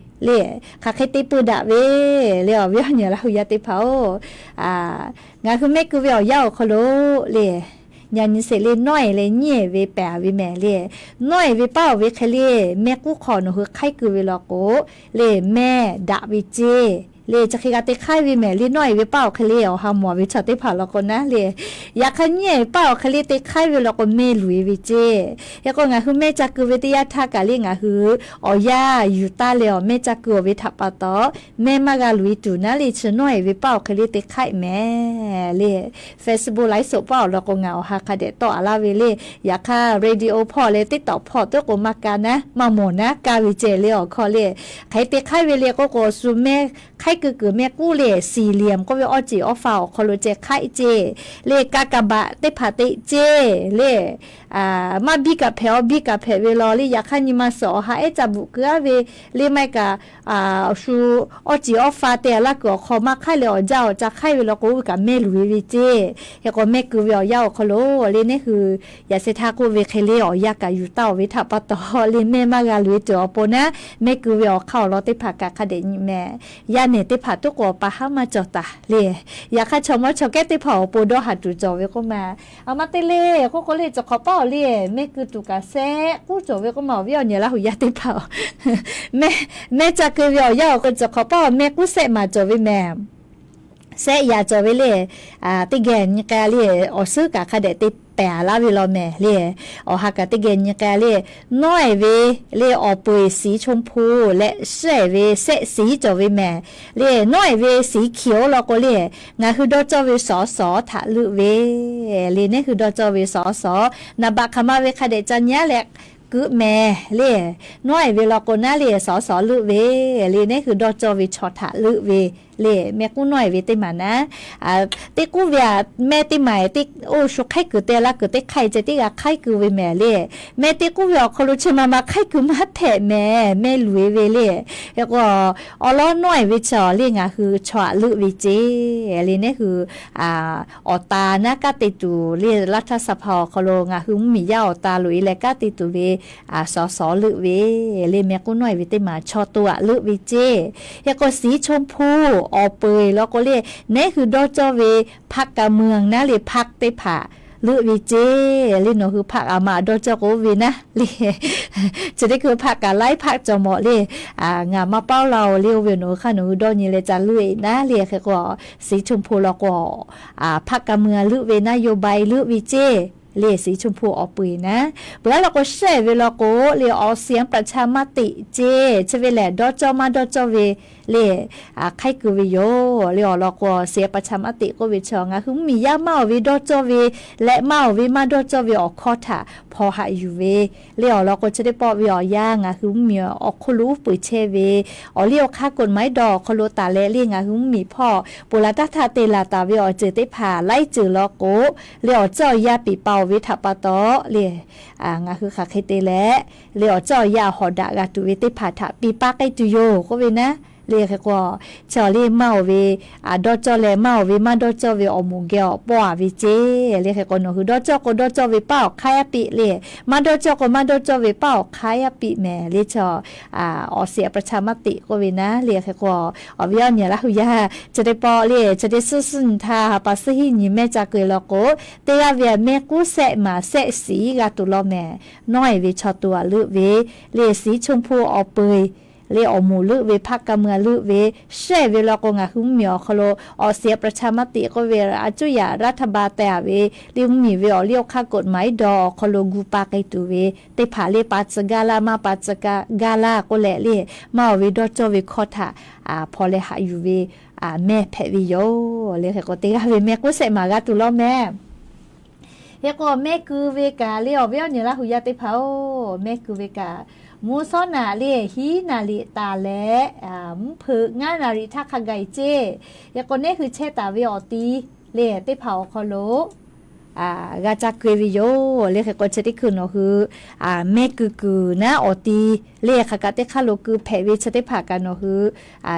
le, hk'aˬ hk'e te pui daꞈ ve le, awˬ viˉ awˬ nyi Laˇ huˍ yaˇ teˇ hpaˍ-oˬ, ngaˬ hui mehˆ keu ve awˬ yanˇ awˬ hk'aw lo le, nyi a nyi sheˍ le, nawˉ e leh nyiˉ e ve pehˬ ve mehˍ le. Nawˉ e ve paˉ awˬ ve hk'e le, mehˆ k'uˉ hk'aw nawˬ hui hk'aiˉ keu ve law k'o le, mehˆ daꞈ ve ceˇ le, chi hk'e g'a te hk'aiˉ ve mehˍ le. Nawˉ e ve paˉ awˬ hk'e le awˬ ha mawˬ ve chaw teˇ hpaˍ law k'o naˉ le, yaꞈ hk'aˇ nyiˉ e paˉ awˬ hk'e le te hk'aiˉ ve law k'o mehˆ luˬ e ve ceˇ. Hk'e k'o ngaˬ hui mehˆ ca keu ve teˇ yanˇ htaˇ kaꞈ le ngaˬ hui awˬ yanˇ yuˬ taˇ leh awˬ mehˆ ca keu awˬ ve htaꞈ pa taw, mehˆ maˇ g'a luˬ e tuˬ naˉ le, chi nawˉ e ve paˉ awˬ hk'e le te hk'aiˉ mehˍ le. Facebook ไลฟ์สด paˉ awˬ lawn k'o ngaˬ awˬ ha hk'a dehꞈ tawˆ a laˇ ve le. Yaꞈ hk'aˇ radio hpawˇ leh TikTok hpawˇ tuˉ k'o maˇ kaˇ naˉ, maˇ mawˬ naˉ, kaˇ ve ceh le awˬ hkawˇ le. Hk'e te hk'aiˉ ve le k'oˆ k'o, shu mehˆ hk'aiˉ keu kuiˬ mehˆ k'uˉ le, สี่เหลี่ยม k'oˆ ve awˬ ceˬ awˬ fa awˬ hk'aw lo ceh hk'aiˉ ceˇ le, ka kaˍbaꞈ teˇ hpaˍ te ceˇ le. Maˇ biˇ kaꞈ hpehꞈ, awˬ biˇ kaꞈ hpehꞈ ve law le. Yaꞈ hk'aˇ nyi ma suhˍ awˬ ha ehˉ ca bvuhꞈ keu aˉ ve le, maˇ heˆ kaꞈ shu awˬ ceˬ awˬ fa te a laˇ kuiˬ awˬ hk'aw maˇ hk'aiˉ leh awˬ jaˇ awˬ ca hk'aiˉ ve law k'o, oˇ ve kaꞈ mehˆ luˬ e ve ceˇ. Hk'e k'o mehˆ keu ve awˬ yanˇ awˬ hk'aw lo le, neˉ hui yaꞈ sheh htaˇ k'oˆ ve hk'e le awˬ yanˇ kaꞈ yuˬ taˇ awˬ ve htaꞈ pa taw le, mehˆ maˇ g'a luˬ e tuˬ awˬ pon naˉ, mehˆ keu ve awˬ hk'aˇ awˬ lawn teˇ hpaˍ kaꞈ hk'a dehꞈ nyi mehˍ. Yaˇ nehˬ teˇ hpaˍ tuˉ k'o awˬ pa haˉ maˇ cawˬ taˍ le. Yaꞈ hk'aˇ chaw mawˇ chaw kehˉ teˇ hpaˍ awˬ pon dawˇ haˍ tuˬ cawˬ ve k'oˆ ma, a ma te le k'oˆ k'o le, cawˬ hk'awꞈ paˉ awˬ le mehˆ keu tuˬ kaꞈ shehˆ k'uˉ cawˬ ve k'oˆ ma, awˬ viˉ awˬ nyi Laˇ huˍ yaˇ teˇ hpaˍ-oˬ, mehˆ ca keu ve awˬ yanˇ awˬ hk'aw lo cawˬ hk'awꞈ paˉ awˬ mehˆ k'uˉ shehˆ maˍ cawˬ ve mehˍ. Shehˆ yaꞈ cawˬ ve le. Teˇ geh nyi k'ai le, awˬ suhˉ kaꞈ hk'a dehꞈ te pehˬ laˇ ve law mehˍ le. Awˬ ha kaꞈ teˇ geh nyi k'ai le. Nawˉ-ehˍ ve le awˬ peu-eˬ สีชมพู leh shehˆ-ehˍ ve shehˆ สี cawˬ ve mehˍ le. Nawˉ-ehˍ ve สีเขียว law k'o le, ngaˬ hui dawˇ cawˇ ve สส htaꞈ leuˆ ve le. Nehˉ hui dawˇ cawˇ ve สส naˍ baꞈ hk'aˬ ma ve hk'a dehꞈ ca nyi-aˉ leh keuˆ mehˍ le. Nawˉ-ehˍ ve law k'o naˉ le สส leuˆ ve le. Nehˉ hui dawˇ cawˇ ve chaw htaꞈ leuˆ ve le. Mehˆ k'uˉ nawˉ-ehˍ ve teˇ maˬ naˉ, teˇ k'uˉ ve aꞈ mehˆ teˇ maˬ-ehˍ teˇ, oˇ shu hk'aiˉ kuiˬ te la kuiˬ teˇ hk'aˇ ceh teˇ g'aˇ hk'aiˉ kuiˬ ve mehˍ le. Mehˆ teˇ k'uˉ ve awˬ hk'aw lo chi ma ma hk'aiˉ kuiˬ maˇ hpehꞈ mehˍ, mehˆ luˬ-e ve le. Hk'e k'o, awˬ lawn nawˉ-ehˍ ve chi le ngaˬ hui chaw aꞈ leuˆ ve ceˇ le. Nehˉ hui awˬ ta naˉ kanˉ te tuˬ le, รัฐสภา awˬ hk'aw lo ngaˬ hui mvuhˇmiˬ yaˇ awˬ ta loꞈ-e leh kanˉ te tuˬ ve สส leuˆ ve le. Mehˆ k'uˉ nawˉ-ehˍ ve teˇ maˬ chaw to aꞈ leuˆ ve ceˇ. Hk'e k'o สีชมพู awˬ peu-eˬ law k'o le, nehˉ hui dawˇ cawˇ ve พรรคการเมือง naˉ le พรรค teˇ hpaˍ leuˆ ve ceˇ le. Nawˬ hui พรรค aˬ ma dawˇ cawˇ k'o ve naˉ le, chi teˇ hkui พรรค kaꞈ laiˉ พรรค cawˬ mawˬ le. Ngaˬ maˇ paoˇ la-oˬ le, oˇ ve nawˬ hui hk'aˇ nawˬ hui dawˇ nyi leh ca leuˆ-e naˉ le. Hk'e k'o สีชมพู law k'o พรรคการเมือง leuˆ ve naˉ, นโยบาย leuˆ ve ceˇ le. สีชมพู awˬ peu-eˬ naˉ, peuˬ-aˉ law k'o shehˆ ve law k'o le ออกเสียงประชามติ ceˇ. Chi ve lehˬ dawˇ cawˇ maˇ dawˇ cawˇ ve le hk'aiˉ kuiˬ ve yoˬ le. Awˬ lawn k'o ออกเสียงประชามติ k'oˆ ve chi ngaˬ hui mvuhˇmiˬ yaˇ maˇ-oˬ ve dawˇ cawˇ ve leh maˇ-oˬ ve maˇ dawˇ cawˇ ve awˬ hkawˇ htaꞈ hpaw haꞈ yuˬ ve le. Awˬ lawn k'o chi teˇ pawˆ ve awˬ yanˇ ngaˬ hui mvuhˇmiˬ awˬ hk'oˆ lo uˉ peunˍ chehˇ ve awˬ liˇ awˬ hk'aˇ กฎหมาย dawˇ awˬ hk'aw lo taˍ leh le ngaˬ hui mvuhˇmiˬ hpawˇ ponˬ laˬ taˇ htaˇ te laˬ taˍ ve awˬ ceuˬ teˇ hpaˍ laiˉ ceuˬ law k'o le awˬ ceuˬ awˬ yanˇ piˍ pa-oˬ ve htaꞈ pa taw le ngaˬ hui hk'aˬ hk'e te leh le awˬ ceuˬ awˬ yanˇ hawˍ daꞈ g'a tuˬ ve teˇ hpaˍ htaꞈ piˇ paˇ k'ai tuˬ yoˬ k'oˆ ve naˉ le. Hk'e k'o, chi awˬ liˇ maˇ-oˬ ve dawˇ cawˇ leh maˇ-oˬ ve maˇ dawˇ cawˇ ve awˬ moˍ geh awˬ pawˇ-a ve ceˇ le. Hk'e k'o nawˬ hui dawˇ cawˇ k'o dawˇ cawˇ ve paˇ awˬ hk'aˇ yaˇ piˇ le, maˇ dawˇ cawˇ k'o maˇ dawˇ cawˇ ve paˇ awˬ hk'aˇ yaˇ piˇ mehˍ le. Chi ออกเสียงประชามติ k'oˆ ve naˉ le. Hk'e k'o, awˬ viˉ awˬ nyi Laˇ huˍ yaˇ chi teˇ pawˆ le chi teˇ suhˉ suhˉ nyi htaˇ ha pa suhˉ hiˉ nyi mehˇ ca keu-e law k'o, teˇ g'aˇ ve mehˆ k'uˉ shehˆ maˬ shehˆ สี g'a tuˬ law mehˍ. Nawˉ-ehˍ ve chaw to aꞈ leuˆ ve le สีชมพู awˬ peu-eˬ le awˬ moˍ leuˆ ve พรรคการเมือง leuˆ ve, shehˆ ve law k'o ngaˬ hui mvuhˇmiˬ awˬ hk'aw lo ออกเสียงประชามติ k'oˆ ve a cuˇ yaꞈ รัฐบาล te-a ve le mvuhˇmiˬ ve awˬ liˇ awˬ hk'aˇ กฎหมาย dawˇ awˬ hk'aw lo gu pa k'ai tuˬ ve teˇ hpaˍ le pa tcuh gaˇ laˇ maˇ pa tcuh gaˇ laˇ k'oˆ leh le maˇ-oˬ ve dawˇ cawˇ ve hkawˇ htaꞈ hpaw leh haꞈ yuˬ ve mehˇ hpehꞈ ve yoˬ le. Hk'e k'o teˇ g'aˇ ve mehˆ k'uˉ shehˆ maˬ g'a tuˬ law mehˍ. Hk'e k'o mehˆ keu ve kaꞈ le awˬ viˉ awˬ nyi Laˇ huˍ yaˇ teˇ hpaˍ-oˬ, mehˆ keu ve kaꞈ mvuhˇ shawˉ naꞈ le hiˉ naˍ riˍ taˍ leh mvuhˇ hpeuꞈ ngaˇ naˍ riˍ htaˇ hk'a gaˬ-e ceˇ. Hk'e k'o nehˉ hui chehˇ taˍ ve awˬ ti le teˇ hpaˍ awˬ hk'aw lo g'a ca keu-e ve yoˬ le. Hk'e k'o chi teˇ hkui nawˬ hui mehˆ keu kuiˬ naˉ awˬ ti le hk'aˬ kaꞈ teˇ hk'aˇ lo keu hpehꞈ ve chi teˇ hpaˍ kaꞈ nawˬ hui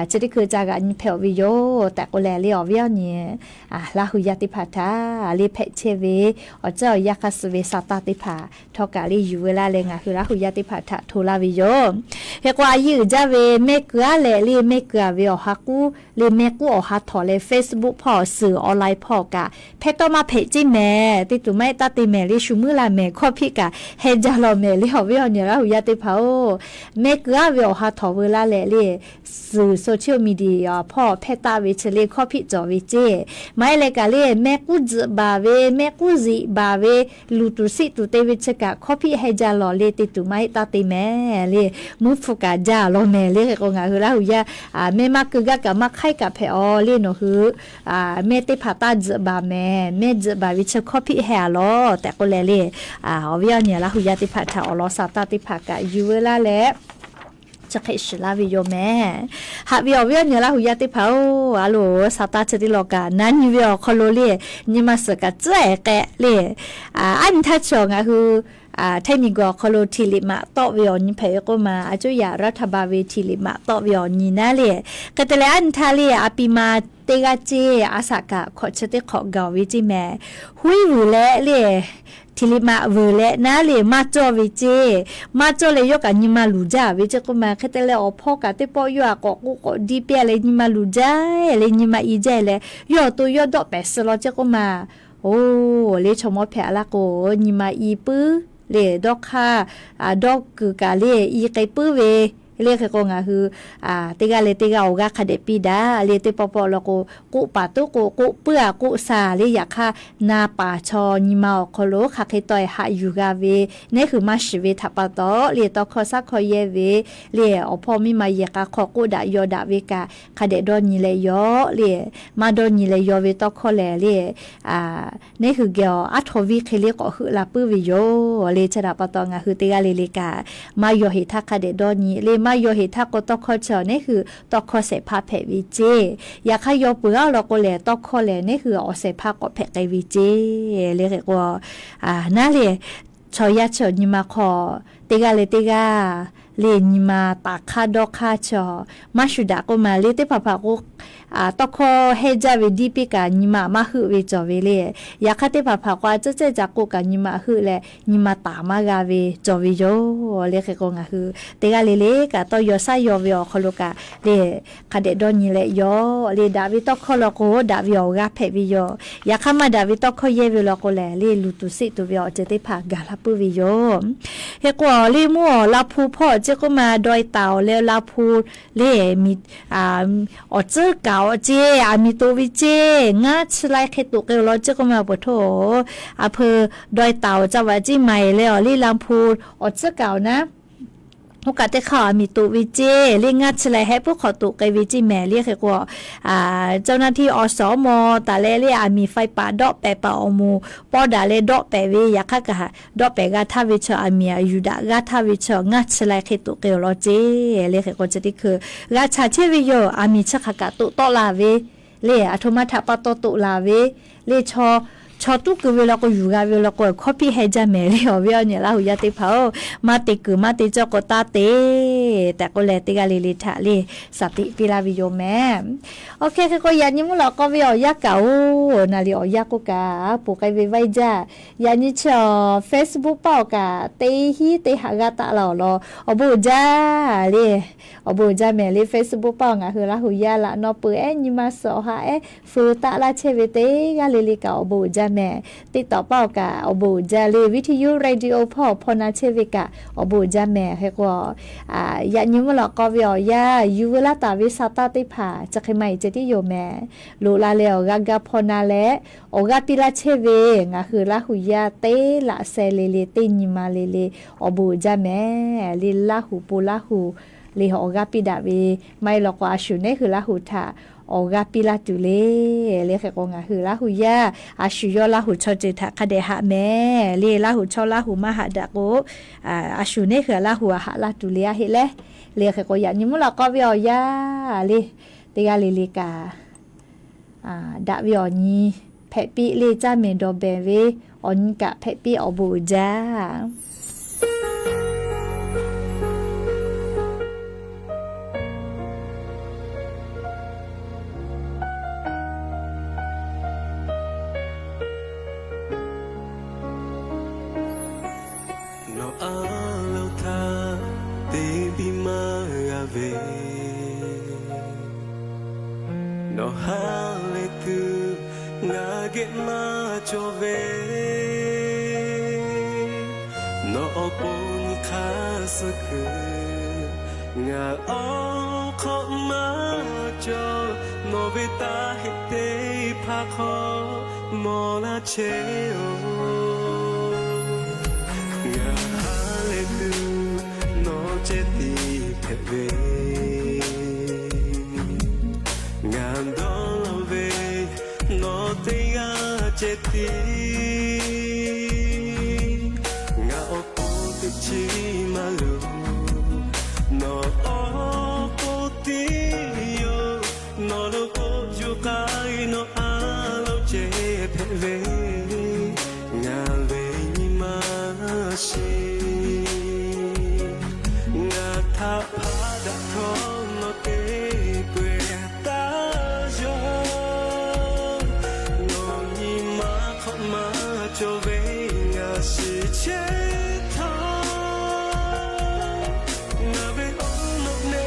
chi teˇ hkui ca g'aꞈ nyi hpehꞈ-oˬ ve yoˬ tehꞈ k'oˆ leh le awˬ viˉ awˬ nyi Laˇ huˍ yaˇ teˇ hpaˍ htaꞈ le hpehꞈ chehˇ ve awˬ ceuˬ awˬ yanˇ hk'aˇ suh ve sa taˇ teˇ hpaˍ htawˇ kaꞈ le yuˬ veu laˇ leh ngaˬ hui Laˇ huˍ yaˇ teˇ hpaˍ htaꞈ hto laˇ ve yoˬ. Hk'e k'o a yiˇ uiˍ jaˇ ve mehˆ keu-aˉ leh le mehˆ keu-a ve awˬ ha k'uˉ le mehˆ k'uˉ awˬ ha htawꞈ leh Facebook hpawˇ suhˍ online hpawˇ kaꞈ hpehˇ tawˇ maˇ hpehꞈ ceˇ mehˍ. Teˇ tuˬ maˇ heˆ taˇ te mehˍ le shu muiˉ la mehˍ hkawˇ hpiˆ kaꞈ heh jaˇ law mehˍ le awˬ viˉ awˬ nyi Laˇ huˍ yaˇ teˇ hpaˍ-oˬ, mehˆ keu-aˉ ve awˬ ha htawꞈ veu laˇ leh le suhˍ social media hpawˇ hpehˇ taˆ ve chi le hkawˇ hpiˆ cawˬ ve ceˇ. Maˇ heˆ leh kaꞈ le mehˆ k'uˉ tzuhꞈ baˬ ve mehˆ k'uˉ ziꞈ baˬ ve luˬ tuˬ siˆ tuˬ te ve chi kaꞈ hkawˇ hpiˆ heh jaˇ law le teˇ tuˬ maˇ heˆ taˇ te mehˍ le muiˉ hpu kaꞈ jaˇ law mehˍ le. Hk'e k'o ngaˬ hui Laˇ huˍ yaˇ mehˆ maˇ keu gaˇ kaꞈ maˇ hk'aiˉ kaꞈ hpehꞈ-aw le nawˬ hui mehˆ teˇ hpaˍ taˇ tzuhꞈ baˬ mehˍ. Mehˆ tzuhꞈ baˬ ve chi hkawˇ hpiˆ heh-a law tehꞈ k'oˆ leh le awˬ viˉ awˬ nyi Laˇ huˍ yaˇ teˇ hpaˍ htaꞈ awˬ lawn sa taˇ teˇ hpaˍ kaꞈ yuˬ veu laˇ leh chi hk'e shiˍ laˇ ve yoˬ mehˍ. Haꞈ ve awˬ viˉ awˬ nyi Laˇ huˍ yaˇ teˇ hpaˍ-oˬ, a loˍ sa taˇ chi teˇ law kaꞈ na nyi ve awˬ hk'aw lo le nyi ma suhˍ kaꞈ tcuhˉ-ehˍ k'ehꞈ le. Aˉ nyi htaˇ chi awˬ ngaˬ hui htaiˇ miˬ guiˬ awˬ hk'aw lo htiˍ liꞈ maꞈ tawˆ ve awˬ nyi hpehꞈ ve k'oˆ ma a cuˇ yaꞈ รัฐบาล ve htiˍ liꞈ maꞈ tawˆ ve awˬ nyi naˉ le. Hk'e te leh aˉ nyi htaˇ le a pi ma teˇ g'aˇ ceˇ a shaꞈ kaꞈ hkawꞈ chi teˇ hk'awꞈ gaˬ-oˬ ve ceˇ mehˍ. Huiˉ vuiˬ leh le htiˍ liꞈ maꞈ vuiˬ leh naˉ le maˇ cawˇ ve ceˇ. Maˇ cawˇ leh yawˇ kaꞈ nyi ma luˬ jaˇ ve ceˇ k'oˆ ma. Hk'e te leh awˬ hpawˇ kaꞈ teˇ pawˆ yawˇ htaꞈ k'awꞈ k'oˆ k'awꞈ diˇ piˇ leh nyi ma luˬ jaˇ leh nyi ma i jaˇ leh yawˇ awˬ to yawˇ dawˆ pehˍ suh law ceˇ k'oˆ ma. Oˬ, le chaw mawˇ hpehꞈ-a laˇ k'o nyi ma i puiˉ le dawˇ hk'aˇ dawˇ kuiˬ kaꞈ le i k'ai puiˉ ve Le hk'e k'o ngaˬ hui teˇ g'aˇ leh teˇ g'aˇ awˬ g'aˇ hk'a dehꞈ piˇ daꞈ le. Teˇ pawˆ pawˆ law k'o, k'oˆ paˍ tuˉ k'o k'oˆ puiˉ a k'oˆ sha le. Yaꞈ hk'aˇ na paˍ chaw nyi ma awˬ hk'aw lo hk'aˬ hk'e tawˆ e haꞈ yuˬ g'a ve, neˉ hui maˇ shiˍ ve htaꞈ pa taw le, tawˇ hkawˇ shaˉ hkawˇ yehˇ ve le, awˬ hpawˇ miˇ ma yehˬ k'a hk'aw k'oˆ daꞈ yaw daꞈ ve kaꞈ hk'a dehꞈ dawˇ nyi leh yaw le, maˇ dawˇ nyi leh yaw ve tawˇ hkawˇ lehˬ le, neˉ hui geh awˬ aˉ htaw viˇ hk'e le k'awꞈ heuˆ la puiˉ ve yoˬ le. Chi htaꞈ pa taw ngaˬ hui teˇ g'aˇ le le kaꞈ maˇ yaw heˍ htaˇ hk'a dehꞈ dawˇ nyi le. Maˇ yaw heˍ htaˇ k'o tawˇ hkawˇ chi neˉ hui tawˇ hkawˇ shehˍ hpaˇ hpehꞈ ve ceˇ. Yaꞈ hk'aˇ yaw peuˬ a law k'o lehˬ, tawˇ hkawˇ lehˬ neˉ hui awˬ shehˍ hpaˇ k'awꞈ hpehꞈ k'ai ve ceˇ. Le hk'e k'o naˉ le, chaw yaˇ chi awˬ nyi ma hk'aw teˇ g'aˇ leh teˇ g'aˇ le nyi ma taˍ hk'aˇ dawˇ hk'aˇ chi maˇ shu daꞈ k'oˆ ma le. Teˇ hpaˍ hpaˍ k'o tawˇ hkawˇ hehnˇ jaˇ ve diˇ piˇ kaꞈ nyi ma maˇ heuˆ ve cawˬ ve le. Yaꞈ hk'aˇ teˇ hpaˍ hpaˍ k'o a ciˉ cehˇ ca k'oˆ kaꞈ nyi ma heuˆ leh nyi ma taˍ maˇ g'a ve cawˬ ve yoˬ. Le hk'e k'o ngaˬ hui teˇ g'aˇ le le kaꞈ tawˇ yaw shaˉ yaw ve awˬ hk'aw lo kaꞈ le hk'a dehꞈ dawˇ nyi leh yaw le. Daꞈ ve tawˇ hkawˇ law k'o daꞈ ve awˬ g'aˇ hpehꞈ ve yoˬ. Yaꞈ hk'aˇ maˇ daꞈ ve tawˇ hkawˇ yehˇ ve law k'o lehˬ le, luˬ tuˬ seˆ tuˬ ve awˬ ceuˬ teˇ hpaˍ gaˬ la puiˉ ve yoˬ. Hk'e k'o le mvuhˇ awˬ la hpu hpawˇ awˬ ceˇ k'oˆ ma dawˇ e taˍ awˬ leh la hpu le, awˬ tcuhˉ kaˍ awˬ ceˇ aˬ miˍ toꞈ ve ceˇ, ngaˇ chi lai hk'e toꞈ k'ai awˬ lawn ceˇ k'oˆ ma pa htoˇ, a hpeu dawˇ e taˍ awˬ ca vaꞈ ceˇ ma e leh awˬ le la hpu awˬ tcuhˉ kaˍ awˬ naˉ oˇ kaꞈ teˇ hk'aˇ aˬ miˍ toꞈ ve ceˇ le, ngaˇ chi lai heh puiˉ hk'awꞈ toꞈ k'ai ve ceˇ mehˍ. Le hk'e k'o เจ้าหน้าที่ awˬ suhˍ awˬ mawˬ taˍ leh le aˬ miˍ ไฟป่า dawˆ pehꞈ paˍ awˬ moˍ pawˇ daꞈ leh dawˆ pehꞈ ve, yaꞈ hk'aˇ kaꞈ dawˆ pehꞈ g'a htaˇ ve chaw aˬ miˍ aˬ yuˬ daꞈ g'aˇ htaˇ ve chaw ngaˇ chi lai hk'e toꞈ k'ai awˬ lawn ceˇ. Le hk'e k'o chi teˇ hkui g'a chaꞈ chehˇ ve yoˬ. Aˬ miˍ chi hk'aˬ kaꞈ toꞈ tawˆ la ve le, aˬ htoꞈ ma htaꞈ pa taw toꞈ la ve le, chaw tuˉ keu ve law k'o yuˬ g'a ve law k'o hkawˇ piˇ heh jaˇ mehˍ le. Awˬ viˉ awˬ nyi Laˇ huˍ yaˇ teˇ hpaˍ-oˬ, maˇ te kuiˬ maˇ te cawˇ k'o taˇ te tehꞈ k'oˆ leh teˇ g'aˇ le le htaꞈ le shaˍ tiꞈ piˇ laˇ ve yoˬ mehˍ. Awˬ hk'e hk'e k'o yaꞈ nyi mvuhˇ lawꞈ k'aw ve awˬ yanˇ kaꞈ-oˬ, naˬ liꞈ awˬ yanˇ k'oˆ kaꞈ a poˬ k'ai ve vaˇ jaˇ. Yaꞈ nyi chi awˬ Facebook paˆ awˬ kaꞈ teˇ hinˉ teˇ haꞈ g'aˇ taˆ la awˬ lawn awˬ bon uiˍ jaˇ le. Awˬ bon uiˍ jaˇ mehˍ le. Facebook paˆ awˬ ngaˬ hui Laˇ huˍ yaˇ laꞈ naw peuˬ ehˉ nyi ma suhˍ awˬ ha ehˉ feu taˆ laˇ chehˇ ve teˇ g'aˇ le le kaꞈ awˬ bon uiˍ jaˇ mehˍ. TikTok paˆ awˬ kaꞈ awˬ bon uiˍ jaˇ le. Video radio hpawˇ hpawˇ na chehˇ ve kaꞈ awˬ bon uiˍ jaˇ mehˍ. Hk'e k'o yaꞈ nyi mvuhˇ lawꞈ k'aw ve awˬ yanˇ yuˬ veu laˇ taˍ ve sa taˇ teˇ hpaˍ chi hk'e maˇ heˆ ceh tiˉ yoˬ mehˍ. Loꞈ la leh awˬ g'aˇ gaˇ hpawˇ na leh awˬ g'aˇ piˇ laˇ chehˇ ve ngaˬ hui Laˇ huˍ yaˇ teˇ laꞈ sheh le le teˇ nyi ma le le awˬ bon uiˍ jaˇ mehˍ le. Laˇ huˍ po Laˇ huˍ le awˬ g'aˇ piˇ daꞈ ve maˇ heˆ law k'o a shu neˉ hui Laˇ huˍ htaꞈ awˬ g'aˇ piˇ laˇ tuˬ le. Le hk'e k'o ngaˬ hui Laˇ huˍ yaˇ a shu yawˇ Laˇ huˍ chaw ceuˬ htaꞈ hk'a dehꞈ haꞈ mehˍ le. Laˇ huˍ chaw Laˇ huˍ maˇ haꞈ daꞈ k'o a shu neˉ hui Laˇ huˍ a haꞈ laˇ tuˬ le a heˆ leh. Le hk'e k'o yaꞈ nyi mvuhˇ lawꞈ k'aw ve awˬ yanˇ le teˇ g'aˇ le le kaꞈ daꞈ ve awˬ nyi hpehꞈ piˇ le. Caˇ mehˍ dawˬ behˍ ve awˬ nyi kaꞈ hpehꞈ piˇ awˬ bon uiˍ jaˇ. Nawˬ a lo htaˇ te biˇ maˇ g'a ve, nawˬ ha lehˬ tuˬ ngaˬ geh maˇ cawˬ ve, nawˬ awˬ pon nyi hk'aˇ suh kuiˬ ngaˬ awˬ hk'awꞈ maˇ cawˬ. Nawˬ ve taˇ heˆ teˇ hpaˍ hk'aw mawˬ laˇ chehˇ-oˬ. Ngaˬ ha lehˬ tuˬ nawˬ ceh tiˉ hpehꞈ ve, ngaˬ dawˇ law ve nawˬ teˇ g'aˇ ceh tiˉ, ngaˬ awˬ pon teˇ chiˉ maˇ loˍ. Nawˬ awˬ pon tiˉ yoˬ. Nawˬ lo k'oˆ yuˬ k'ai nawˬ a lo ceh hpehꞈ ve, ngaˬ ve nyi ma shiˍ. Ngaˬ htaꞈ hpaˆ daꞈ htawˇ nawˬ te peuˬ taˇ yaw. Nawˬ nyi ma hk'awꞈ maˇ cawˬ ve ngaˬ shiˍ chehˇ htawˇ, ngaˬ ve awˬ nawˬ neˇ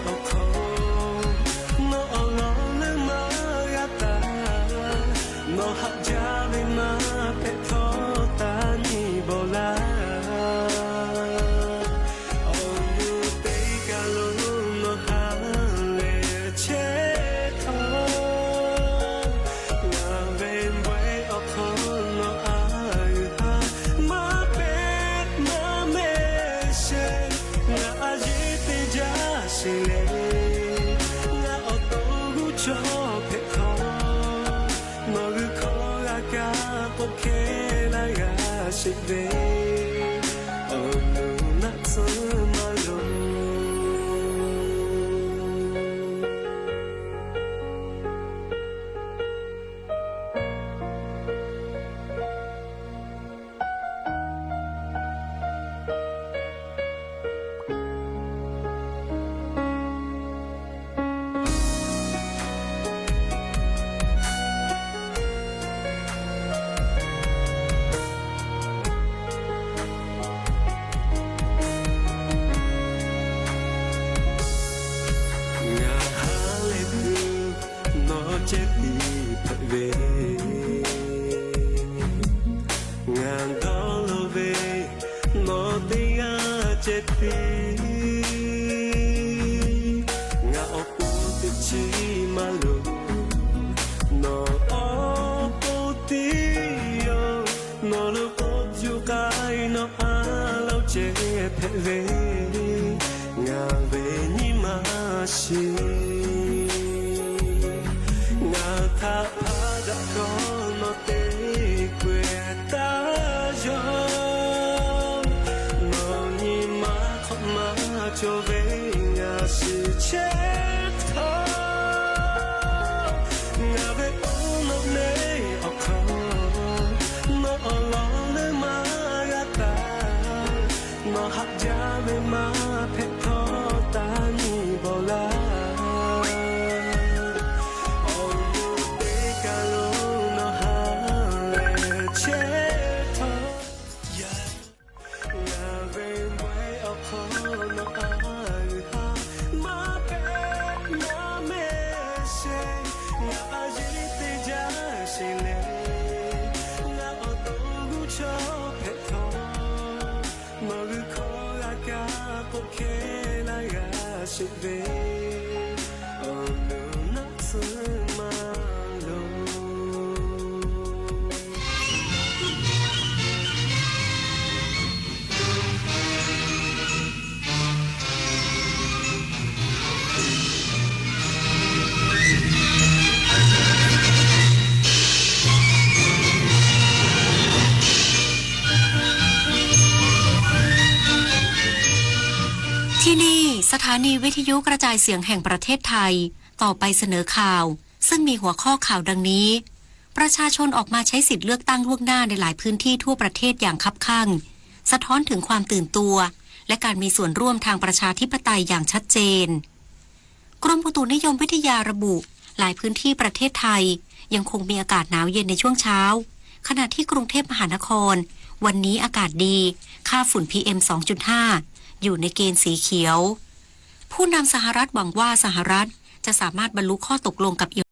awˬ hk'aw nawˬ awˬ lawn leuˉ maˇ g'a taˍ. Nawˬ haꞈ jaˇ ve maˇ hpehꞈ htawˇ taˇ nyi bawˬ laˇ. sheˍ ve, awˬ nu naˆ tcuhˉ maˇ loˍ. Ngaˬ ha lehˬ tuˬ nawˬ ceh tiˉ hpehꞈ ve, ngaˬ dawˇ law ve nawˬ teˇ g'aˇ ceh tiˉ. Ngaˬ awˬ pon teˇ chiˉ maˇ loˍ, nawˬ awˬ pon tiˉ yoˬ. Nawˬ lo k'oˆ cuˇ k'ai nawˬ a lo ceh hpehꞈ ve, ngaˬ ve nyi ma shiˍ. Ngaˬ htaꞈ hpaˇ daꞈ htawˇ nawˬ te k'ai taˍ yaˇ, nawˬ nyi ma hk'awꞈ maˇ cawˬ ve ngaˬ shiˍ chehˇ htawˇ, ngaˬ ve oˇ nawˬ neˇ awˬ hk'aw nawˬ awˬ lawn leuˉ maˇ g'a taˍ. Nawˬ haꞈ jaˇ ve maˇ hpehꞈ htawˇ taˇ nyi bawˬ laˇ. Awˬ nu teˇ kaˬ lo nawˬ ha lehˬ chehˇ htawˇ, ngaˬ ve bawehˇ awˬ hk'aw nawˬ a g'uiˬ ha maˇ hpehꞈ naˉ mehˆ sheˍ. Ngaˬ a yeˉ teˇ jaˇ sheˍ lehˬ, ngaˬ awˬ to g'uˇ chaw hpehꞈ htawˇ, nawˬ g'uiˬ hkawˇ g'a kaˇ k'oˆ hkehˇ laˇ g'a sheˍ ve, awˬ nu naˆ tcuhˉ maˇ loˍ. T ที่นี่ สถานีวิทยุกระจายเสียงแห่งประเทศไทย ต่อไปเสนอข่าว ซึ่งมีหัวข้อข่าวดังนี้ ประชาชนออกมาใช้สิทธิ์เลือกตั้งล่วงหน้าในหลายพื้นที่ทั่วประเทศอย่างคับคั่ง สะท้อนถึงความตื่นตัว และการมีส่วนร่วมทางประชาธิปไตยอย่างชัดเจน กรมอุตุนิยมวิทยาระบุ หลายพื้นที่ประเทศไทย ยังคงมีอากาศหนาวเย็นในช่วงเช้า ขณะที่กรุงเทพมหานคร วันนี้อากาศดี ค่าฝุ่น พีเอ็ม สองจุดห้า อยู่ในเกณฑ์สีเขียว ผู้นำสหรัฐหวังว่าสหรัฐจะสามารถบรรลุข้อตกลงกับอิ